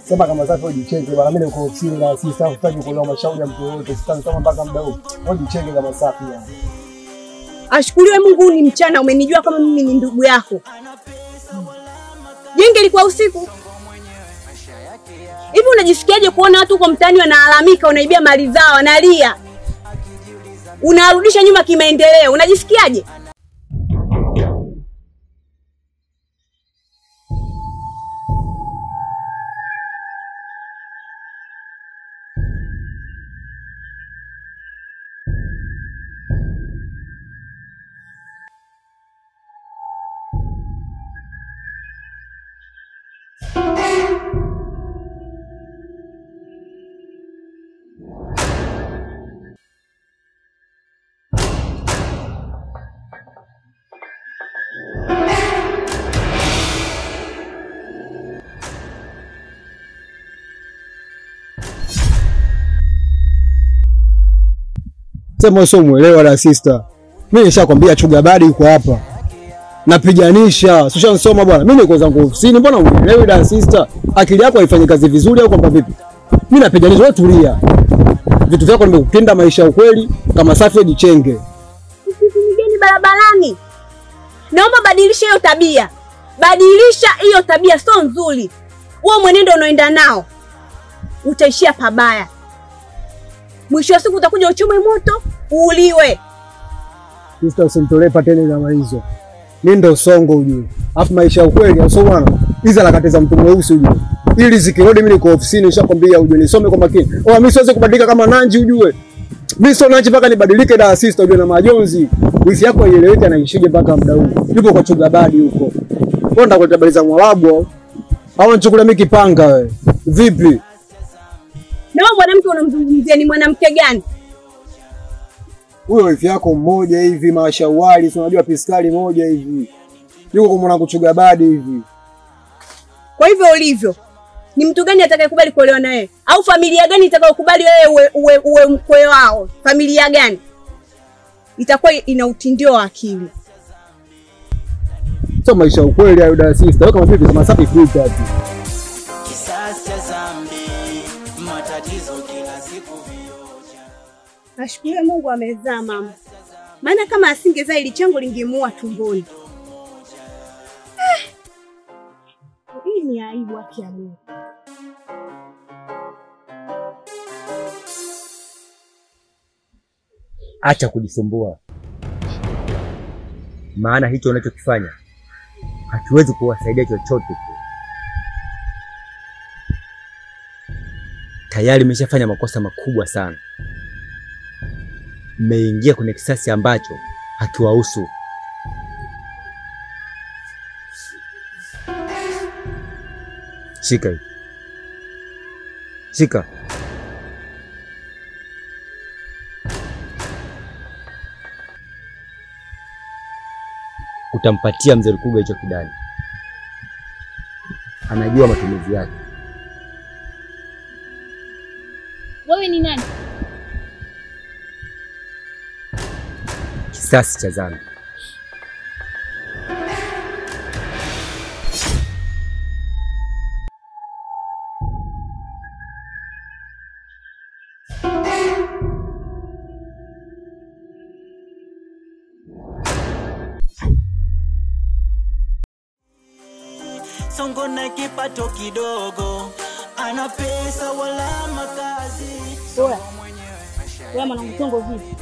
S1: Sema kama safi ujicheke bwana, mimi niko ofisini na sister, hutaki kuelewa mashauri ya mtu yote. Sasa kama mpaka muda huu. Wewe jicheke kama safi yani.
S17: Ashukuriwe Mungu ni mchana umenijua kama mimi ni ndugu yako. Jenge ilikuwa usiku. Hivi unajisikiaje kuona watu huko mtaani wanalalamika, unaibia mali zao, wanalia? Unarudisha nyuma kimaendeleo, unajisikiaje?
S1: Sema sio muelewa la sister. Mimi nishakwambia Chuga Badi yuko hapa. Napiganisha. Sio nisoma bwana. Mimi niko zangu ofisini, mbona unielewi da sister? Akili yako haifanyi kazi vizuri au kwamba vipi? Mimi napiganisha, wewe tulia. Vitu vyako nimekupinda maisha ukweli, kama safi jichenge.
S17: Usifunigeni barabarani. Naomba badilisha hiyo tabia. Badilisha hiyo tabia, sio nzuri. Huo mwenendo unaoenda nao utaishia pabaya. Mwisho wa siku utakuja uchome moto, uuliwe.
S1: Sister, usinitolee pateni kama hizo. Mimi ndo songo ujue. Alafu maisha ukweli, au sio bwana? Hizi harakati za mtu mweusi ujue. Ili zikirudi mimi niko ofisini nishakwambia ujue nisome kwa makini. Oh, mimi siwezi kubadilika kama Nanji ujue. Mimi sio Nanji mpaka nibadilike da sister ujue na majonzi. Wifi yako haieleweki anaishije mpaka muda huu. Yupo kwa Chuga Badi huko. Wewe ndakuleta habari za Mwarabu au? Au nichukulia mimi kipanga wewe. Vipi?
S17: Na wewe mwanamke unamzungumzia ni mwanamke gani?
S1: Huyo wifi yako mmoja hivi mashawali, si unajua piskali moja hivi. Yuko kwa mwanangu Chuga Badi hivi.
S17: Kwa hivyo ulivyo, ni mtu gani atakayekubali kuolewa na wewe? Au familia gani itakayokubali wewe uwe mkwe wao? Familia gani? Itakuwa ina utindio wa akili.
S1: Sio maisha ukweli hayo da sister. Wewe kama vipi kama safi fruit hapo.
S6: Kisasi cha dhambi, matatizo kila siku vioja.
S17: Nashukuru Mungu amezaa mama. Maana kama asingezaa ili chango lingemuua tumboni. Hii ni aibu haki ya Mungu.
S5: Acha kujisumbua. Maana hicho unachokifanya hakiwezi kuwasaidia chochote. Tayari mmeshafanya makosa makubwa sana. Mmeingia kwenye kisasi ambacho hakiwahusu. Shika hii. Shika. Utampatia mzee Lukuga hicho kidani. Anajua matumizi yake.
S4: Wewe ni nani?
S5: Kisasi cha dhambi.
S6: Songo na kipato kidogo, ana pesa wala makazi.
S4: Bora. Wewe mwanangu Songo vipi?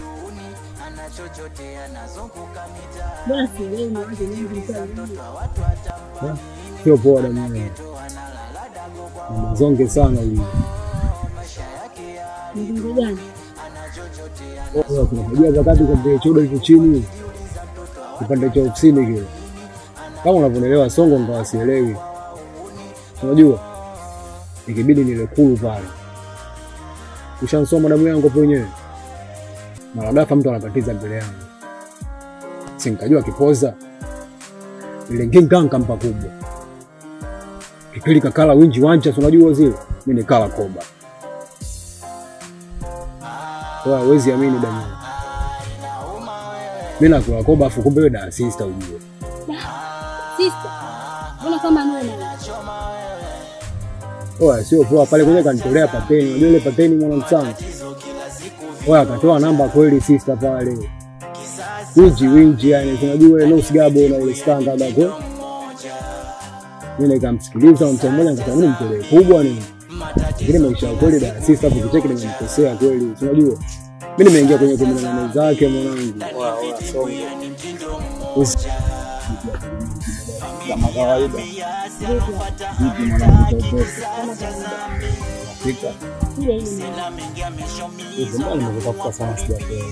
S4: Mbona sielewi mawazo mengi sana.
S1: Sio poa da mimi. Ni mazonge sana hivi.
S4: Mzungu gani?
S1: Wewe unajua wakati kwa chodo hicho chini. Kipande cha ofisini kile. Kama unavyonielewa Songo ndo asielewi. Unajua? Ikibidi nilekulu pale. Ushansoma damu yangu hapo wenyewe. Mara ghafla mtu anakatiza mbele yangu. Si nikajua kipoza. Ile nginga kampa kubwa. Kipili kakala winji wancha, unajua zile. Mimi nikala koba. Wewe huwezi amini damu. Mimi nakula koba afu kumbe wewe da sister ujue.
S4: Sister, mbona kama noma?
S1: Oya, sio poa pale kwenye kanitolea pateni. Unajua ile pateni mwana msana. Oya, akatoa namba kweli sister pale. Winji winji yani unajua ile usigabo na ule standard hapo. Mimi nikamsikiliza mtu mmoja nikasema mimi mtolee kubwa nini. Lakini maisha kweli da sisi hapo kicheki nimemkosea kweli. Unajua mimi nimeingia kwenye 18 zake mwanangu.
S10: Kama kawaida. Vipi mwanangu Fika. Hizo nimekutafuta sana sijapewa.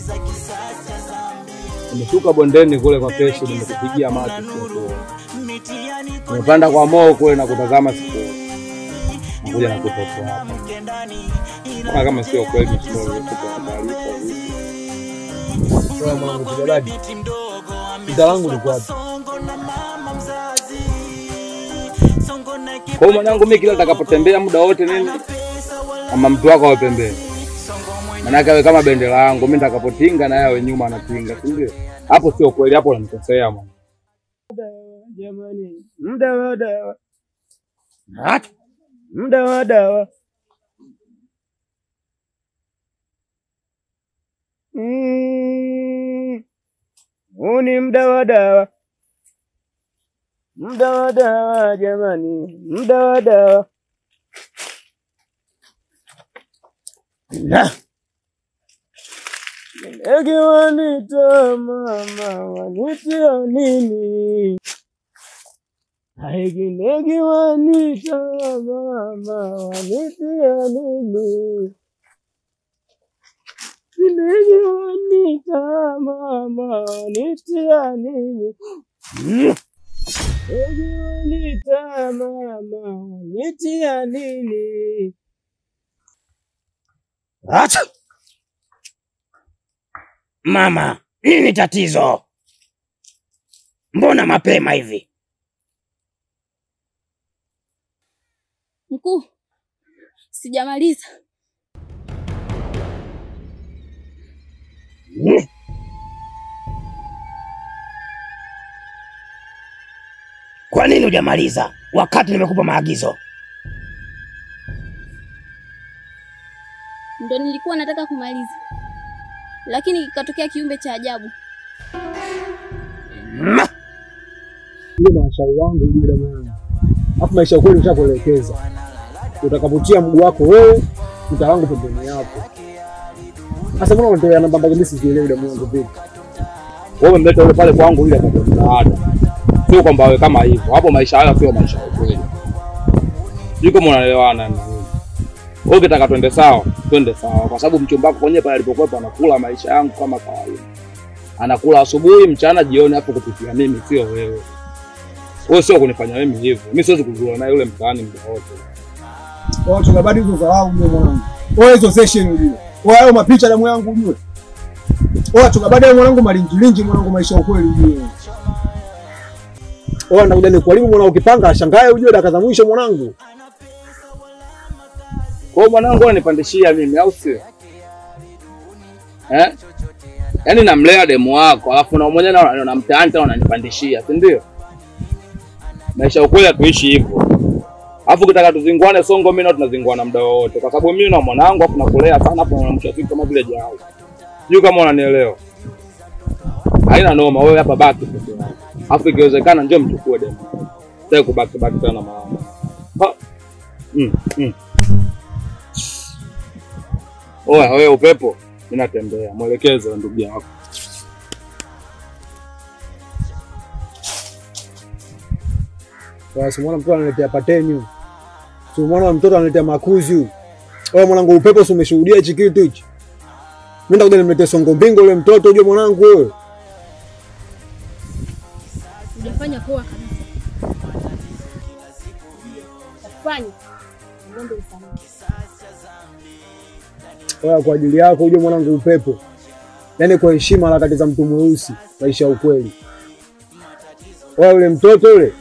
S10: Nimeshuka bondeni kule kwa kesho nimekupigia macho siku. Nimepanda kwa moo kule na kutazama siku. Nakuja na kutoka hapa. Kama sio kweli nikupa taarifa.
S1: Sasa mwanangu kijabadi. Mda wangu ni wapi?
S10: Kwa mwanangu mimi kila nitakapotembea muda wote nini kama mtu wako awe pembeni. Maana awe kama bendera yangu, mimi nitakapotinga na yeye nyuma anatinga, si ndio? Hapo sio kweli, hapo unanikosea mwana.
S12: Jamani, muda wa dawa. Muda wa dawa. Huu ni muda wa dawa. Muda wa dawa jamani, muda wa dawa. Ndege wanita mama wanitia nini? Ndege wanita mama wanitia nini? Ndege wanita mama wanitia nini? Ndege wanita mama wanitia nini?
S8: Acha! Mama, nini tatizo? Mbona mapema hivi?
S13: Mkuu, sijamaliza.
S8: Kwa nini hujamaliza wakati nimekupa maagizo?
S13: Ndo nilikuwa nataka kumaliza, lakini kikatokea kiumbe cha ajabu.
S1: Ile mashauri wangu yule mwanangu. Alafu maisha kweli ushakuelekeza. Utakapotia mguu wako wewe, mtawangu pembeni yako. Sasa mbona unatolea namba mbili mimi sizielewi damu yangu vipi?
S10: Wewe umemleta yule pale kwangu ili apate msaada. Sio kwamba wewe kama hivyo. Hapo maisha haya sio maisha ya kweli. Yuko mnaelewana nini? Wewe ukitaka twende sawa, twende sawa kwa sababu mchumba wako kwenye pale alipokuwa anakula maisha yangu kama kawaida. Anakula asubuhi, mchana, jioni hapo kupitia mimi sio wewe. Wewe sio kunifanya mimi hivyo. Mimi siwezi kuzura naye yule mtaani muda wote.
S1: Watu tunabadi hizo dharau ndio mwanangu. Wewe hizo session ujue. Wewe hayo mapicha damu yangu ujue. Wewe tunabadi mwanangu malinjilinji mwanangu maisha ukweli ujue. Wewe nakuja nikuharibu mwanangu ukipanga ashangae ujue dakika za mwisho mwanangu.
S10: Kwa hiyo mwanangu ananipandishia mimi au sio? Eh? Yaani namlea demu wako alafu na mmoja na mtaani tena unanipandishia, si ndio? Maisha ukweli hatuishi hivyo. Alafu ukitaka tuzinguane songo mimi na tunazinguana muda wote kwa sababu mimi na mwanangu afu nakulea sana afu unamsha siku kama vile jao. Sijui kama unanielewa. Haina noma wewe hapa baki peke yako. Alafu ikiwezekana njoo mchukue demu. Sitaki kubaki baki tena mama. Ha. Oya wewe upepo, mimi natembea. Mwelekeze ndugu yako.
S1: Kwa sababu mwana mtoto analetea patenyu. Si mwana mtoto analetea makuzi. Wewe mwanangu upepo si umeshuhudia hichi kitu hichi. Mimi ndakuja nimletee songo mbingo yule mtoto ujue mwanangu wewe.
S13: Hujafanya poa kabisa. Fanya. Ngombe usalama.
S1: Wewe kwa ajili yako ujue mwanangu upepo. Yaani kwa heshima harakati za mtu mweusi, maisha ukweli. Wewe yule mtoto yule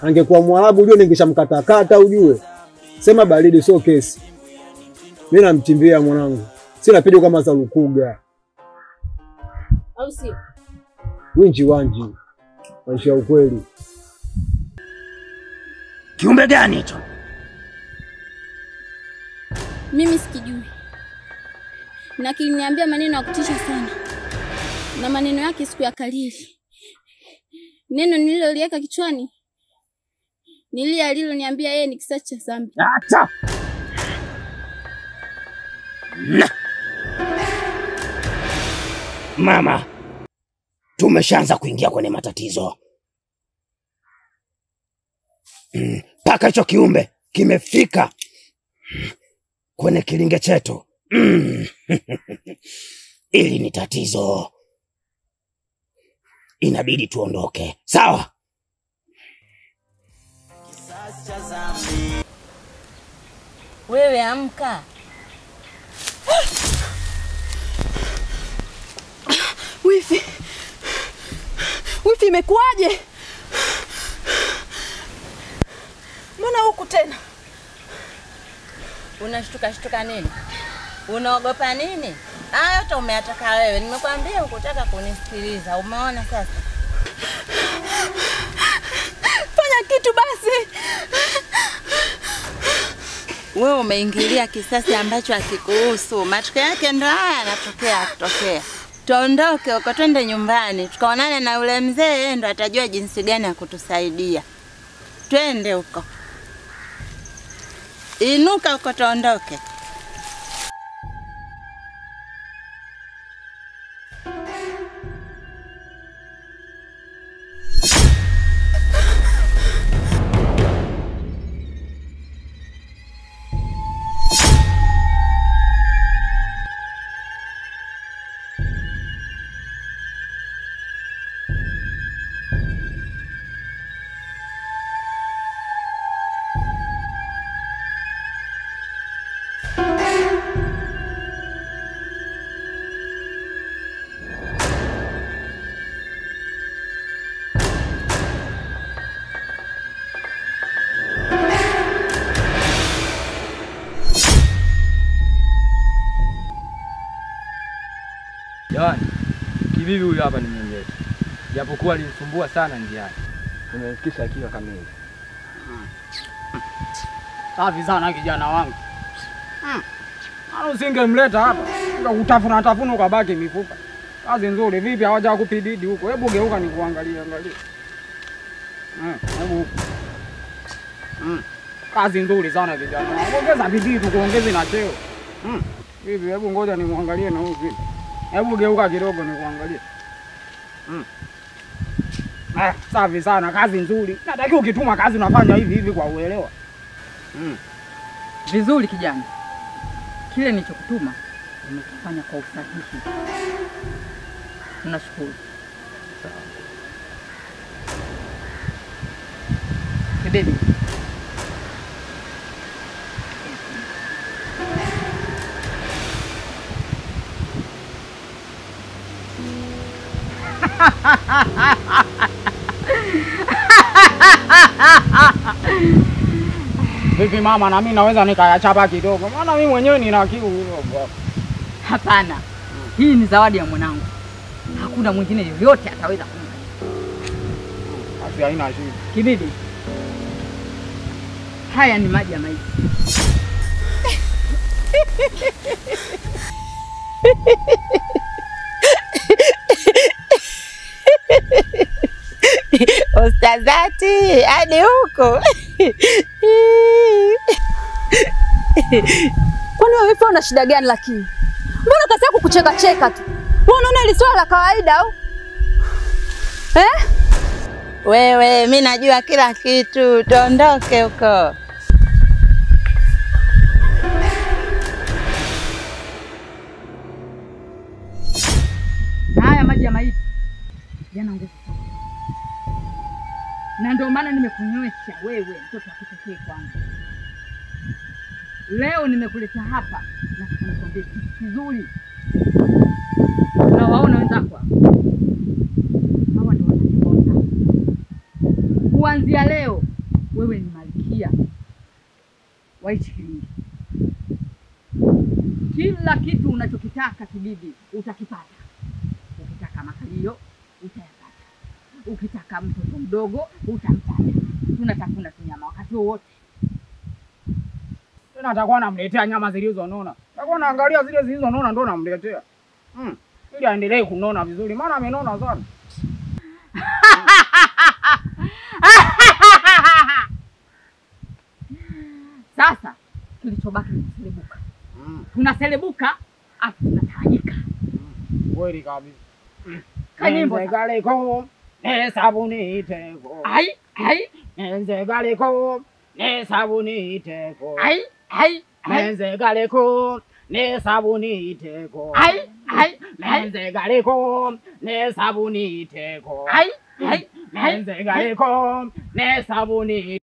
S1: angekuwa Mwarabu ujue ningeshamkatakata ujue. Sema baridi sio kesi. Mimi namtimbia mwanangu. Sina pigo kama za Lukuga.
S13: Au sio?
S1: Winji wanji. Maisha ukweli.
S8: Kiumbe gani hicho?
S13: Mimi sikijui. Na kiliniambia maneno ya kutisha sana. Na maneno yake siku ya kalili. Neno nililoliweka kichwani nili aliloniambia yeye ni kisasi cha dhambi.
S8: Acha. Mama, tumeshaanza kuingia kwenye matatizo. Paka hicho kiumbe kimefika kwenye kilinge chetu. Ili ni tatizo. Inabidi tuondoke. Sawa?
S18: Wewe amka.
S17: Wifi. Wifi, imekuaje? Mbona huku tena?
S18: Unashtuka shtuka nini? Unaogopa nini? Hayo yote umeyataka wewe. Nimekwambia hukutaka kunisikiliza. Umeona sasa?
S17: Fanya kitu basi.
S18: Wewe umeingilia kisasi ambacho hakikuhusu. Matokeo yake ndo haya yanatokea kutokea. Tuondoke huko twende nyumbani. Tukaonane na yule mzee, yeye ndo atajua jinsi gani ya kutusaidia. Twende huko. Inuka huko tuondoke.
S12: Jamani, kibibi huyu hapa ni mwenyeji. Japokuwa alinisumbua sana njiani. Nimemfikisha akiwa kamili.
S14: Safi sana kijana wangu. Ana usingemleta hapa. Utafuna tafuna ukabaki mifupa. Kazi nzuri vipi hawajakupididi huko? Hebu geuka nikuangalie angalie. Hebu huko. Kazi nzuri sana kijana. Ongeza bidii tukuongeze na cheo. Vipi hebu ngoja nimuangalie na huyu vipi. Hebu geuka kidogo nikuangalie. Safi sana, kazi nzuri. Natakiwa ukituma kazi unafanya hivi hivi kwa uelewa.
S19: Vizuri kijana. Kile nilichokutuma umekifanya kwa usahihi. Tunashukuru. Kibibi.
S14: Vipi mama, na mimi naweza nikayachapa kidogo? Maana mimi mwenyewe nina kiu hilo.
S19: Hapana. Hii ni zawadi ya mwanangu. Hakuna mwingine yoyote ataweza kumpa.
S14: Basi haina shida.
S19: Kibibi. Haya ni maji ya maiti.
S18: Ustazati, hadi huko.
S17: Kwani wewe vipi, una shida gani lakini? Mbona kazi yako kucheka cheka tu? Wewe unaona hili swala la kawaida au? Eh?
S18: Wewe, mimi najua kila kitu. Tuondoke huko.
S19: Haya maji ya maiti yana nguvu. Na ndio maana nimekunywesha wewe mtoto wa kipekee kwangu. Leo nimekuleta hapa nataka nikwambie kitu kizuri. Na waona wenzako hawa ndio wanachokota. Kuanzia leo wewe ni malkia wa hichi kilingi. Kila kitu unachokitaka kibibi utakipata. Ukitaka makalio utayapata. Ukitaka mtoto mdogo utampata. Tunatafuna tunyama wakati wowote.
S14: Tena atakuwa anamletea nyama zilizonona. Atakuwa anaangalia zile zilizonona ndio namletea. Ili aendelee kunona vizuri maana amenona sana.
S19: Sasa kilichobaki ni kuselebuka. Tunaselebuka afu tunatawanyika.
S14: Kweli kabisa.
S19: Kanyimbo
S14: nzegaleko ne sabuni iteko.
S19: Ai ai
S14: nzegaleko ne sabuni iteko.
S19: Ai ai
S14: nzegaleko ne sabuni iteko.
S19: Ai ai
S14: nzegaleko ne sabuni iteko.
S19: Ai ai
S14: nzegaleko ne sabuni.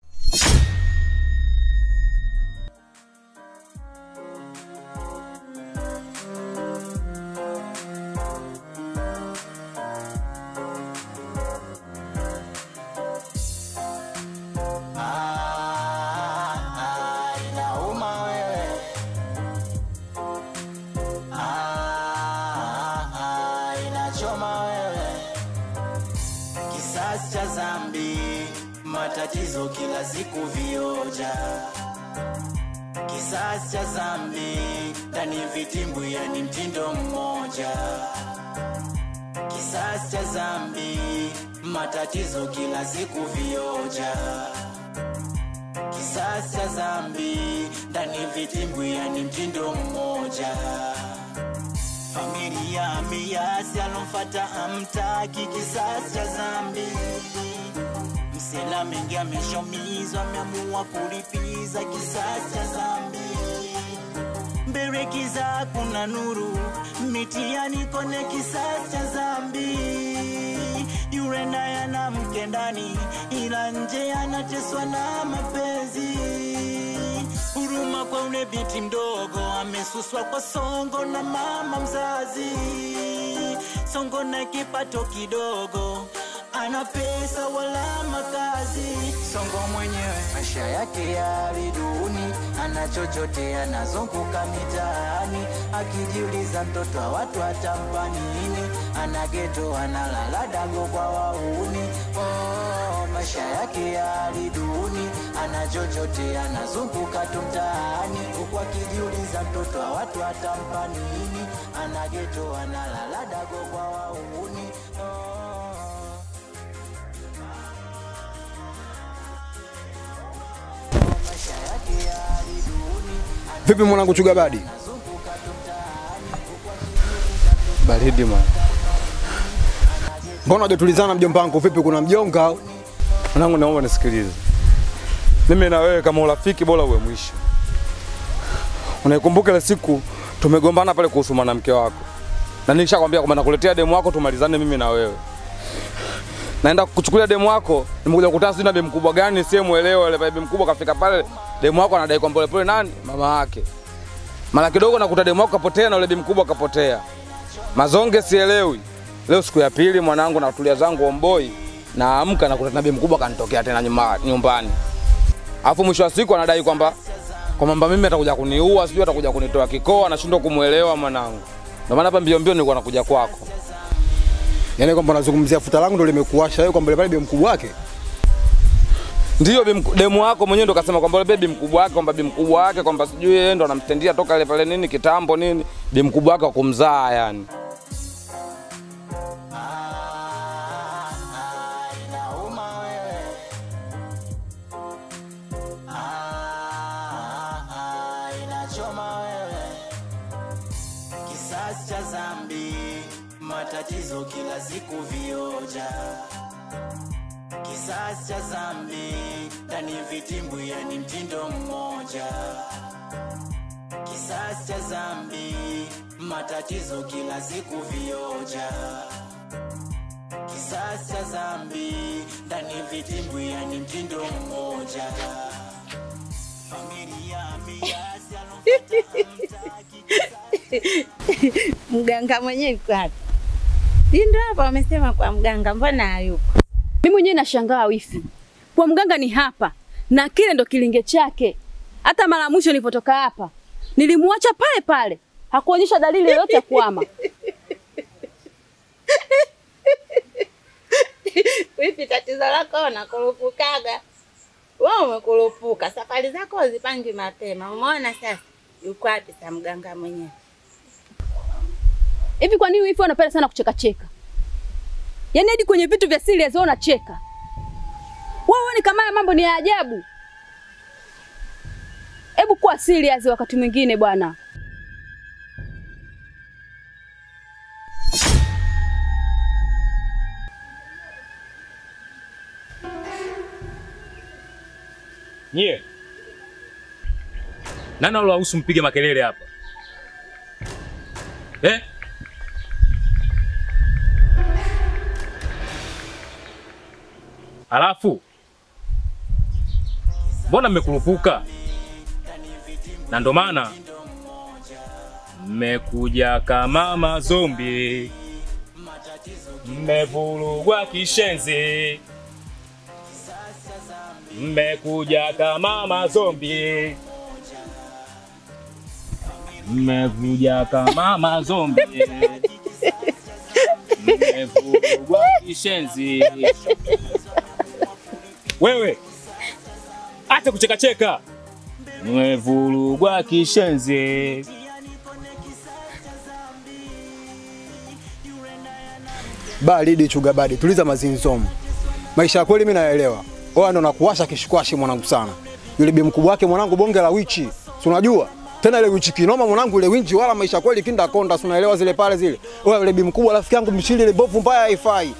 S6: Matatizo kila siku vioja. Kisasi cha zambi ndani vitimbwi, yani mtindo mmoja. Kisasi cha zambi, matatizo kila siku vioja. Kisasi cha zambi ndani vitimbwi, yani mtindo mmoja. Familia miasi alomfata amtaki, kisasi cha zambi. Msela mengi ameshomizwa, ameamua kulipiza kisasi cha zambi. Mbele kiza kuna nuru, mitiani kone kisasi cha zambi. Yule naye ana mke ndani, ila nje anateswa na mapenzi. Huruma kwa ule binti mdogo, amesuswa kwa songo na mama mzazi. Songo na kipato kidogo, ana pesa wala makazi. Songo mwenyewe maisha yake ya duni, ana chochote anazunguka mitaani, akijiuliza mtoto wa watu atampa nini. Ana geto analala dago kwa wauni. Oh, maisha yake ya duni, ana chochote anazunguka tu mtaani, huku akijiuliza mtoto wa watu atampa nini. Ana geto analala dago kwa wauni. Oh.
S1: Vipi mwanangu Chugabadi?
S10: Baridi mwana.
S1: Mbona hujatulizana mjomba wangu? Vipi, kuna mjonga?
S10: Mwanangu naomba nisikilize. Mimi na wewe kama urafiki bora uwe mwisho. Unaikumbuka ile siku tumegombana pale kuhusu mwanamke wako? Na nilishakwambia kwamba nakuletea demu wako tumalizane mimi na wewe. Naenda kuchukulia demu wako, nimekuja kukutana sijui na demu mkubwa gani siyemuelewa. Ile bibi mkubwa kafika pale, demu wako anadai kwa pole pole nani? Mama yake. Mara kidogo nakuta demu wako kapotea na yule bibi mkubwa kapotea. Mazonge sielewi. Leo siku ya pili mwanangu natulia zangu omboi, naamka nakuta na bibi mkubwa kanitokea tena nyumbani. Alafu mwisho wa siku anadai kwamba mimi atakuja kuniua, sijui atakuja kunitoa kikoa, nashindwa kumuelewa mwanangu. Ndio maana hapa mbio mbio nilikuwa nakuja kwako.
S1: Yaani kwamba unazungumzia futa langu ndio limekuasha wewe kwamba pale bibi mkubwa wake?
S10: Ndio demu wako mwenyewe ndo kasema kwamba bibi mkubwa wake, kwamba bibi mkubwa wake, kwamba sijui yeye ndo anamtendia toka ile pale nini kitambo nini, bibi mkubwa wake kumzaa yani.
S6: Kisasi cha zambi, matatizo kila siku vioja. Kisasi cha zambi, ndani vitimbwi yani mtindo mmoja. Kisasi cha zambi, matatizo kila siku vioja. Kisasi cha zambi, ndani vitimbwi yani mtindo mmoja. Familia miasi
S18: Mganga mwenyewe yuko wapi? Ndio hapa wamesema kwa mganga, mbona hayupo?
S15: Mimi mwenyewe nashangaa wifi. Kwa mganga ni hapa na kile ndo kilinge chake. Hata mara mwisho nilipotoka hapa nilimuacha pale pale. Hakuonyesha dalili yoyote ya kuama.
S18: Wifi, tatizo lako unakurupukaga. Wewe umekurupuka, safari zako uzipangi mapema. Umeona sasa? Yuko wapi sa mganga mwenyewe?
S15: Hivi kwa nini hivi unapenda sana kucheka cheka? Yaani hadi kwenye vitu vya serious wewe unacheka. Wewe uone kama haya mambo ni ya ajabu. Hebu kuwa serious wakati mwingine bwana.
S20: Nyie. Nani aloruhusu mpige makelele hapa? Eh? Alafu mbona mmekurupuka? Na ndo maana mmekuja kama mazombi, mmevurugwa kishenzi. Mmekuja kama mazombi, mmekuja kama mazombi, mmevurugwa kishenzi. Wewe acha kucheka cheka. Mmevurugwa kishenzi.
S1: Baridi chuga badi, tuliza mazinzomu. Maisha ya kweli mimi naelewa. Oa ndo nakuwasha kishikwashi mwanangu sana. Yule bi mkubwa wake mwanangu bonge la wichi. Si unajua? Tena ile wichi kinoma mwanangu, ile winji wala maisha kweli kinda konda, si unaelewa zile pale zile. Oa yule bi mkubwa rafiki yangu mshili ile bovu mbaya haifai.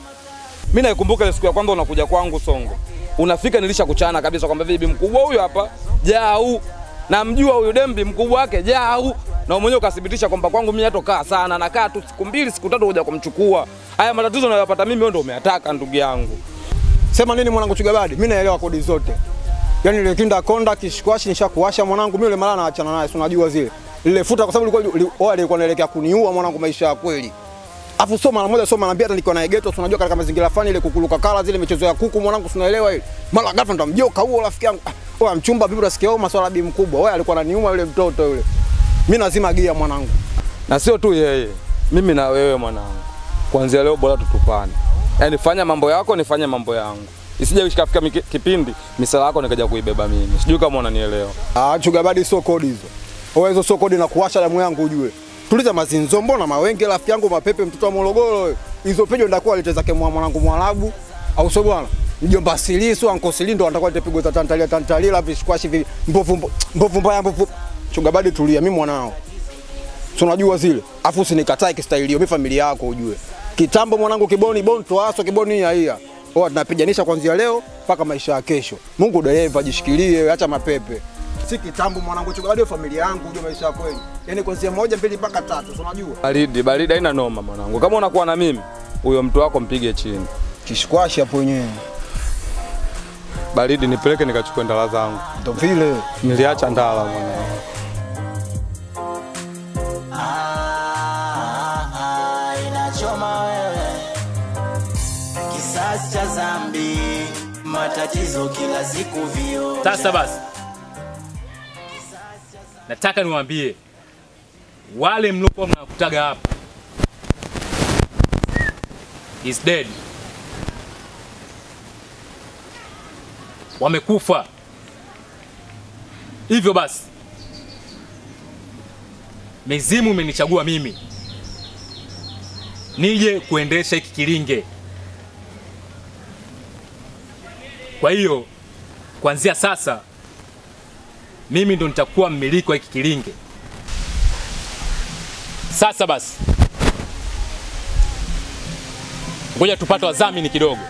S10: Mimi naikumbuka ile siku ya kwanza unakuja kwangu Songo. Unafika nilishakuchana kabisa kwamba bibi mkubwa huyu hapa Jau. Namjua huyu dembi mkubwa wake Jau. Na mwenyewe ukathibitisha kwamba kwangu mimi hatokaa sana, nakaa tu siku mbili siku tatu kuja kumchukua. Haya matatizo unayopata mimi wewe ndio umeyataka ndugu yangu.
S1: Sema nini mwanangu Chugabadi? Mimi naelewa kodi zote. Yaani ile kinda konda kishikwashi nishakuwasha mwanangu, mimi yule mara naachana naye, si unajua zile. Lile futa kwa sababu ilikuwa ilikuwa inaelekea kuniua mwanangu maisha ya kweli. Afu sio mara moja, sio mara mbili, hata nilikuwa na geto, si unajua katika mazingira fulani ile kukuluka kala zile michezo ya kuku mwanangu, si unaelewa ile. Mara ghafla ndo mjoka huo rafiki yangu. Oya mchumba vipi unasikia masuala bi mkubwa. Wewe alikuwa ananiuma yule mtoto yule. Mimi lazima gia mwanangu.
S10: Na sio tu yeye, mimi na wewe mwanangu. Kuanzia leo bora tutupane. Yaani fanya mambo yako nifanye mambo yangu. Isije ikafika kipindi misala yako nikaja kuibeba mimi. Sijui kama unanielewa.
S1: Ah, Chugabadi sio kodi hizo. Oya hizo sio kodi na kuwasha damu yangu ujue. Tuliza mazinzo mbona mawenge rafiki yangu mapepe mtoto wa Morogoro wewe. Hizo pejo ndakuwa alete zake mwanangu Mwarabu au sio bwana? Mjomba Sili sio anko Sili ndo atakuwa alete pigo za tantalia tantalia vishikwashi hivi mbovu mbovu mbaya mbovu. Chugabadi tulia mimi mwanao. Si unajua zile. Afu usinikatae kistaili hiyo, mimi familia yako ujue. Kitambo mwanangu kiboni bonto aso kiboni hia. Oa tunapiganisha kuanzia leo mpaka maisha ya kesho. Mungu dereva jishikilie, acha mapepe. Si kitambo mwanangu Chugabadi familia yangu ujue maisha ya kweli. Yaani kuanzia 1 2 mpaka 3, si unajua?
S10: Baridi, baridi haina noma mwanangu. Kama unakuwa na mimi, huyo mtu wako mpige chini.
S1: Kishikwashi hapo wenyewe.
S10: Baridi nipeleke nikachukue ndala zangu.
S1: Ndio vile
S10: niliacha ndala mwanangu.
S6: Inachoma wewe. Kisasi cha dhambi, matatizo kila siku vio.
S20: Sasa basi. Nataka niwaambie wale mliokuwa mnakutaga hapa is dead. Wamekufa. Hivyo basi mizimu imenichagua mimi nije kuendesha hiki kilinge. Kwa hiyo kuanzia sasa mimi ndo nitakuwa mmiliki wa hiki kilinge. Sasa basi ngoja tupate wadhamini kidogo.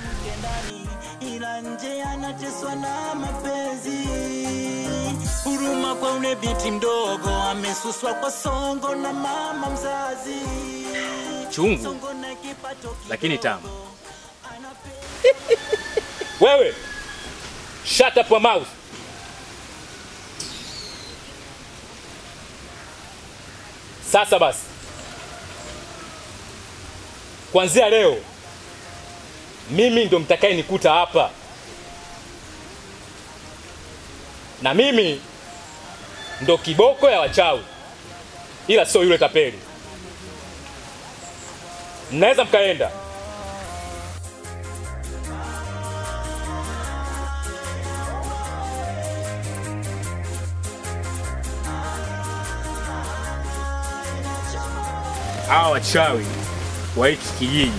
S6: Ila nje anateswa na mapenzi. Huruma kwa ule binti mdogo amesuswa kwa songo na mama mzazi.
S20: Chungu lakini tamu. Wewe shut up your mouth. Sasa basi kuanzia leo mimi ndo mtakaye nikuta hapa. Na mimi ndo kiboko ya wachawi. Ila sio yule tapeli. Mnaweza mkaenda. Hawa wachawi wa hiki kijiji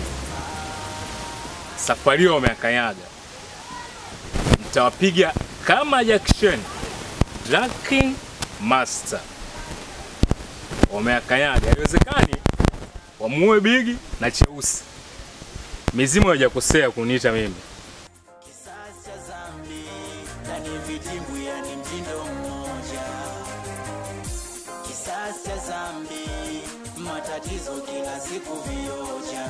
S20: safari yao wameakanyaga. Nitawapiga kama Jackson Drunken Master. Wameakanyaga. Haiwezekani wamuue Bigi na Cheusi. Mizimu haijakosea kuniita mimi.
S6: Kisasi cha dhambi, matatizo kila siku vioja.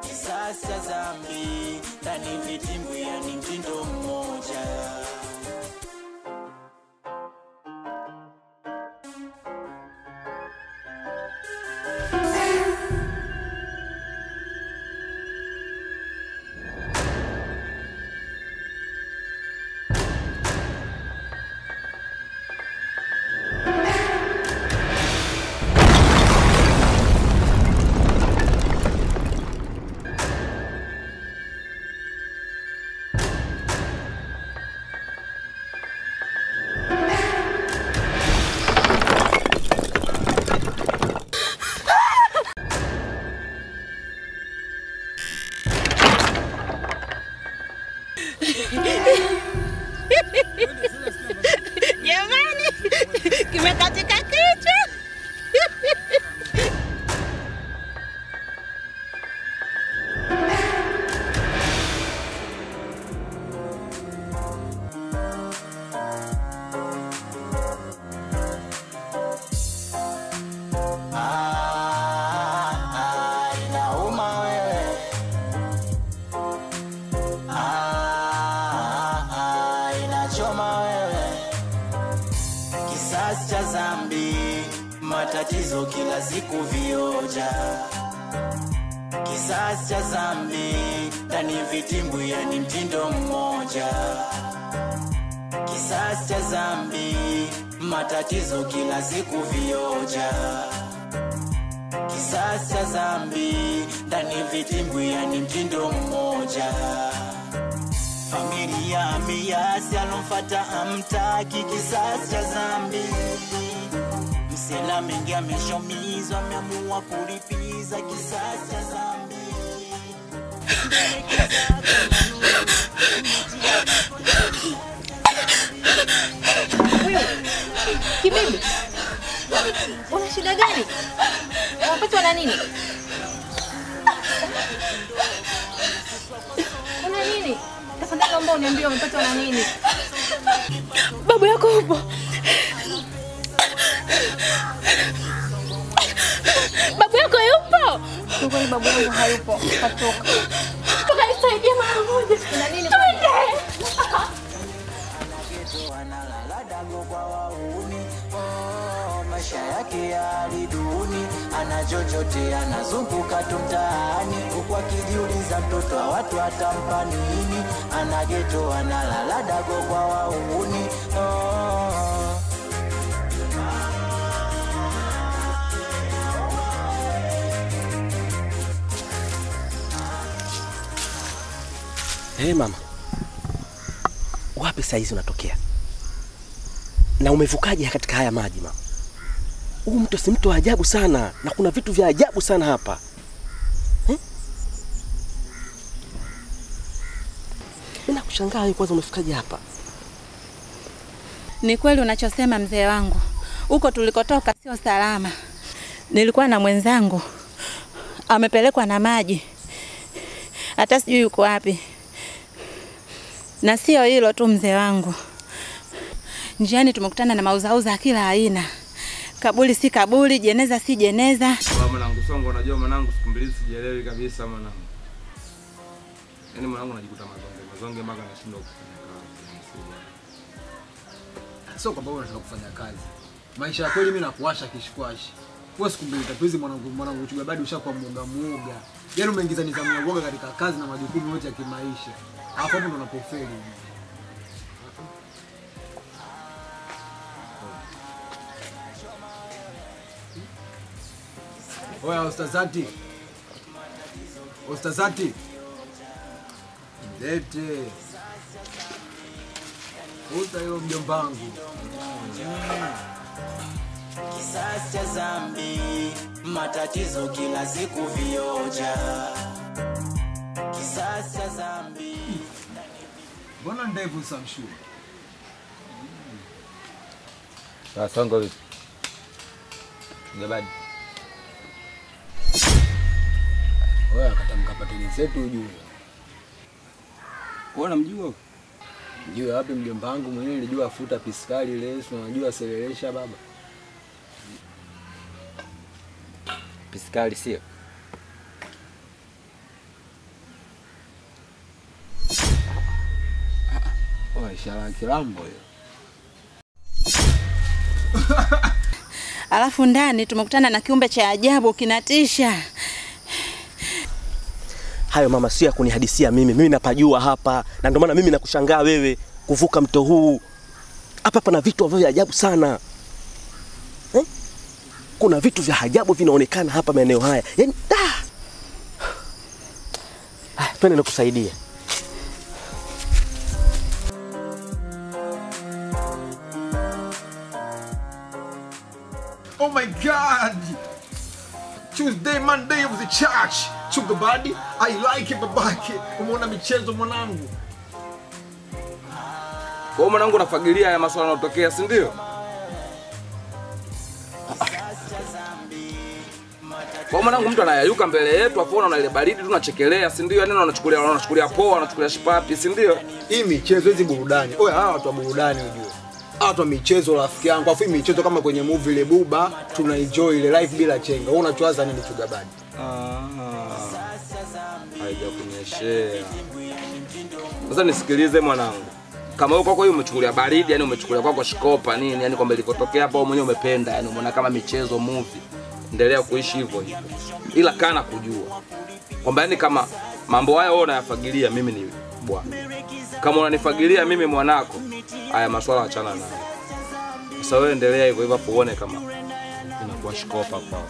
S6: Kisasi cha dhambi, ndani vitimbwi yani mtindo mmoja.
S18: Jamani, kimekatika kichwa.
S6: Inauma wewe. Inachoma wewe. Kisasi cha dhambi, matatizo kila siku vioja. Kisasi cha dhambi, ndani vitimbwi yani mtindo mmoja. Kisasi cha dhambi, matatizo kila siku vioja. Kisasi cha dhambi, ndani vitimbwi yani mtindo mmoja. Familia miasi alomfata amtaki, kisasi cha dhambi. Msela mengi ameshomizwa, ameamua kulipiza kisasi cha dhambi.
S2: Kibibi, una shida gani? Unapatwa na nini? Una nini? Tafadhali naomba uniambie umepatwa na nini?
S16: Babu yako yupo. Babu yako yupo?
S2: Kwani babu yangu hayupo, katoka.
S16: Tukanisaidie mara moja.
S2: Una nini?
S16: Twende.
S6: Maisha yake yaliduni, ana chochote anazunguka tu mtaani, huku akijiuliza mtoto wa watu atampa nini. Ana geto analala dago kwa wauni. Oh.
S8: Hey mama, wapi saa hizi unatokea? Na umevukaje katika haya maji mama? Huu mto si mto wa ajabu sana, na kuna vitu vya ajabu sana hapa. Mimi nakushangaa wewe, kwanza umefikaje hapa?
S18: Ni kweli unachosema mzee wangu. Huko tulikotoka sio salama. Nilikuwa na mwenzangu amepelekwa na maji. Hata sijui yuko wapi. Na sio hilo tu mzee wangu. Njiani tumekutana na mauzauza kila aina. Kabuli si kabuli, jeneza si jeneza.
S10: Mwanangu Songo, unajua mwanangu siku mbili sijielewi kabisa mwanangu. Yaani mwanangu najikuta mazonge mpaka nashindwa kufanya kazi.
S1: Sio kwamba wewe unataka kufanya kazi. Maisha ya kweli mimi nakuasha kishikwashi. Wewe siku mbili tatu hizi mwanangu Chuga bado ushakuwa muoga muoga. Yaani umeingiza nidhamu ya uoga katika kazi na majukumu yote ya kimaisha. Hapo hapo ndo unapofeli. Oya Ustazati. Ustazati. Lete. Uta hiyo mjomba wangu.
S6: Kisasi cha zambi, matatizo kila siku vioja. Kisasi cha zambi.
S1: Mbona ndevu samshua?
S10: Songo vipi? Gabadi.
S1: Wewe akatamka pateni zetu ujue.
S10: Wewe unamjua?
S1: Mjua wapi mjomba wangu mwenyewe nilijua afuta piskali ile, si unajua selelesha baba.
S5: Piskali sio?
S1: Oh, ishara kilambo hiyo.
S18: Alafu ndani tumekutana na kiumbe cha ajabu kinatisha.
S8: Hayo mama sio ya kunihadisia mimi. Mimi napajua hapa na ndio maana mimi nakushangaa wewe kuvuka mto huu. Hapa pana vitu vya ajabu sana. Eh? Kuna vitu vya ajabu vinaonekana hapa maeneo haya. Yaani twende nikusaidie.
S21: Oh my God! Tuesday, Monday of the church. Sugar body, I like it babake. Umeona michezo mwanangu.
S10: Kwa hiyo mwanangu unafagilia haya masuala yanayotokea, si ndio? Kwa hiyo mwanangu mtu anayayuka mbele yetu afu unaona ile baridi tunachekelea, si ndio? Yaani wanachukulia poa, wanachukulia shipapi, si ndio?
S1: Hii michezo hizi burudani. Oya hawa watu wa burudani ujue. Hata michezo rafiki yangu, afu michezo kama kwenye movie ile buba, tuna enjoy ile life bila chenga. Wewe unachowaza nini Sugar Body?
S10: Haijakunyeshea. Sasa nisikilize mwanangu. Kama wewe kwako hiyo umechukulia baridi, yani umechukulia kwako shikopa nini, yani kwamba ilikotokea hapo wewe mwenyewe umependa, yani umeona kama michezo movie. Endelea kuishi hivyo hivyo. Ila kana kujua kwamba yani kama mambo haya wewe unayafagilia mimi ni bwana. Kama unanifagilia mimi mwanako, haya maswala achana nayo. Sasa wewe endelea hivyo hivyo hapo uone kama inakuwa shikopa kwao.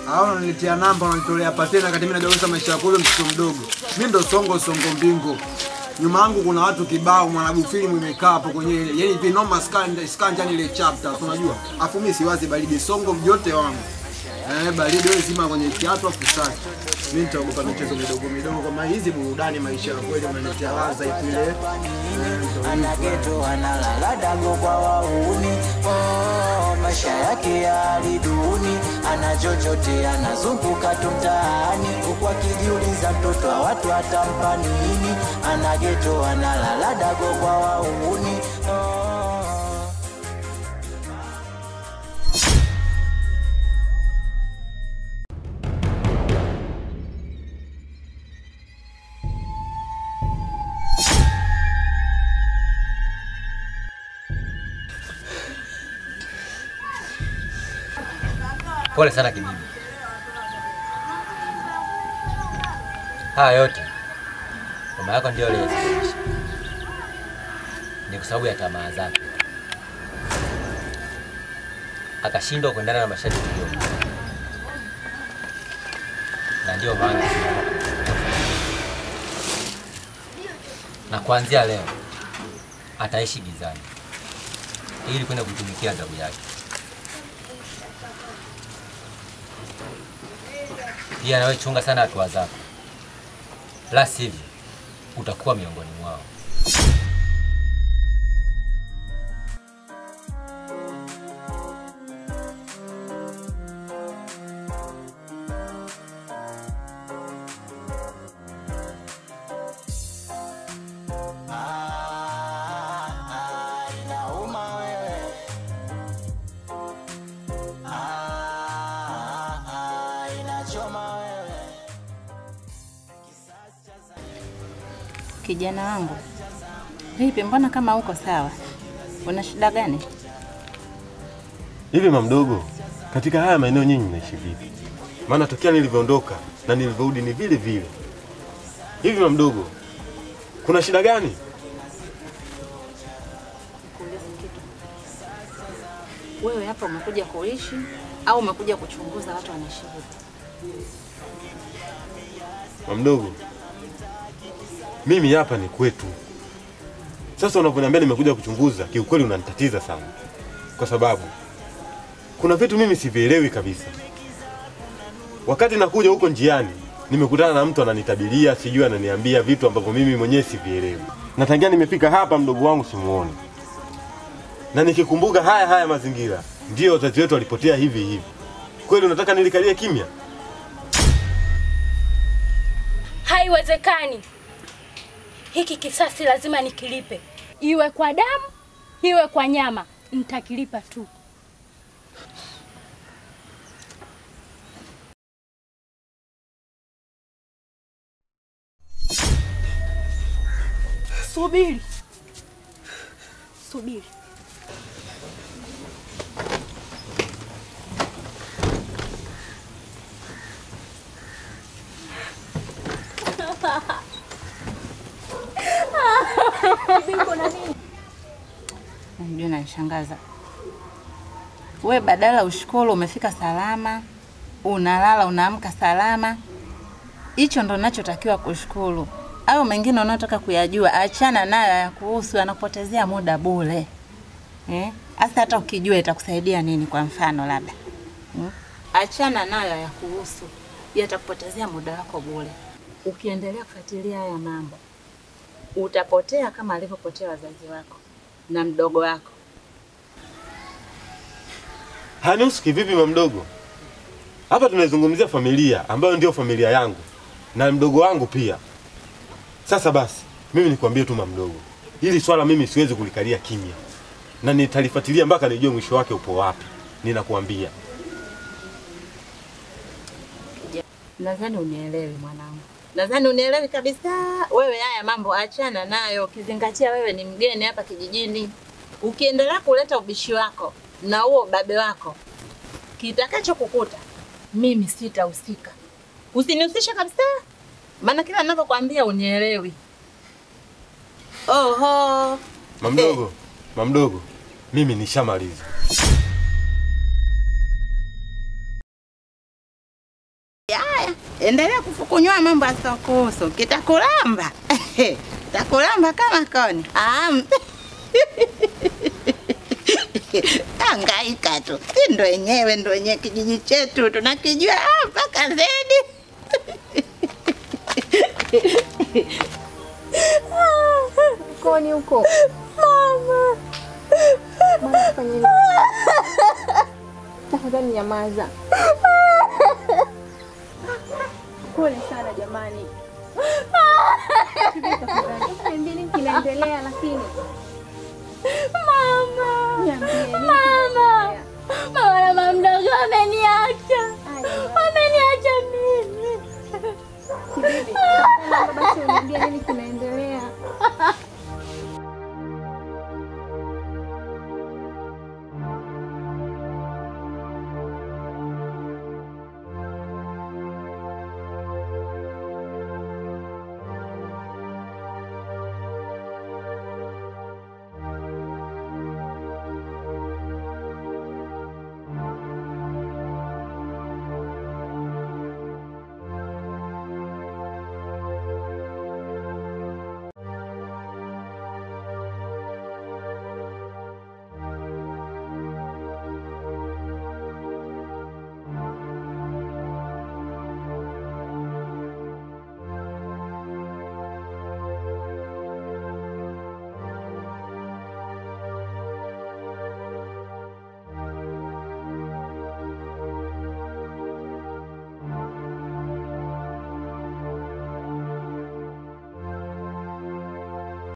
S1: Hao wananiletea namba wananitolea patena wakati mimi najua maisha yako mtoto mdogo. Mimi ndo songo songo mbingo. Nyuma yangu kuna watu kibao mwanabu film imekaa hapo kwenye ile. Yaani vinoma skanja ile chapter unajua. Afu mimi siwazi baridi songo mjote wangu. Baridi wewe zima kwenye kiatu afu sasa. Mimi nitaogopa michezo midogo midogo kama hizi burudani maisha ya kweli unaniletea laza ile.
S6: Anageto analala dago kwa wauni. Oh, maisha yake ya duni, ana chochote anazunguka tu mtaani huku akijiuliza mtoto wa watu atampa nini. Anageto analala dago kwa wauni. Oh.
S5: Pole sana kibibi. Haya yote mama yako ndio aliyesababisha. Ni kwa sababu ya tamaa zake. Akashindwa kuendana na masharti kidogo. Na ndio maana na kuanzia leo ataishi gizani ili kwenda kutumikia adhabu yake. Pia nawe chunga sana hatua zako. La sivyo utakuwa miongoni mwao.
S18: Kijana wangu, vipi, mbona kama uko sawa? Una shida gani?
S9: Hivi mamdogo, katika haya maeneo nyinyi mnaishi vipi? Maana tokea nilivyoondoka na nilivyorudi ni vile vile. Hivi mamdogo, kuna shida gani?
S18: Nikuulize kitu. Wewe hapa umekuja kuishi au umekuja kuchunguza watu wanaishi vipi?
S9: Mamdogo, mimi hapa ni kwetu. Sasa unavyoniambia nimekuja kuchunguza, kiukweli unanitatiza sana. Kwa sababu kuna vitu mimi sivielewi kabisa. Wakati nakuja huko njiani, nimekutana na mtu ananitabilia, sijui ananiambia vitu ambavyo mimi mwenyewe sivielewi. Na tangia nimefika hapa mdogo wangu simuoni. Na nikikumbuka haya mazingira, ndio wazazi wetu walipotea hivi hivi. Kweli unataka nilikalie kimya?
S13: Haiwezekani. Hiki kisasi lazima nikilipe. Iwe kwa damu, iwe kwa nyama, nitakilipa tu. Subiri. Subiri.
S18: Unajua inanishangaza. We badala ushukuru umefika salama, unalala unaamka salama. Hicho ndo ninachotakiwa kushukuru. Au mengine unayotaka kuyajua, achana nayo ya kuhusu, yanakupotezea muda bure. Hasa hata ukijua itakusaidia nini kwa mfano labda. Achana nayo ya kuhusu, yatakupotezea muda wako bure. Ukiendelea kufuatilia haya mambo, utapotea kama alivyopotea wazazi wako na mdogo wako.
S9: Hanusu kivipi mamdogo? Hapa tunazungumzia familia ambayo ndio familia yangu na mdogo wangu pia. Sasa basi, mimi nikwambie tu mamdogo, hili swala mimi siwezi kulikalia kimya. Na nitalifuatilia mpaka nijue mwisho wake upo wapi. Ninakuambia.
S18: Nadhani unielewi mwanangu. Nadhani unielewi kabisa. Wewe haya mambo achana nayo, ukizingatia wewe ni mgeni hapa kijijini. Ukiendelea kuleta ubishi wako na huo babe wako, kitakachokukuta mimi sitahusika. Usinihusishe kabisa. Maana kila ninapokuambia unielewi. Oho.
S9: Mamdogo, mamdogo, mimi nishamaliza.
S18: Haya, endelea kufukunywa mambo asokuhusu. Kitakulamba. Takulamba kama koni. Hangaika tu. Si ndo wenyewe kijiji chetu tunakijua mpaka zedi.
S11: Koni huko. Mama. Mama fanya nini? Tafadhali nyamaza. Pole sana jamani. Tafadhali nini kinaendelea lakini?
S13: Mama. Mama. Mama na mama mdogo ameniacha.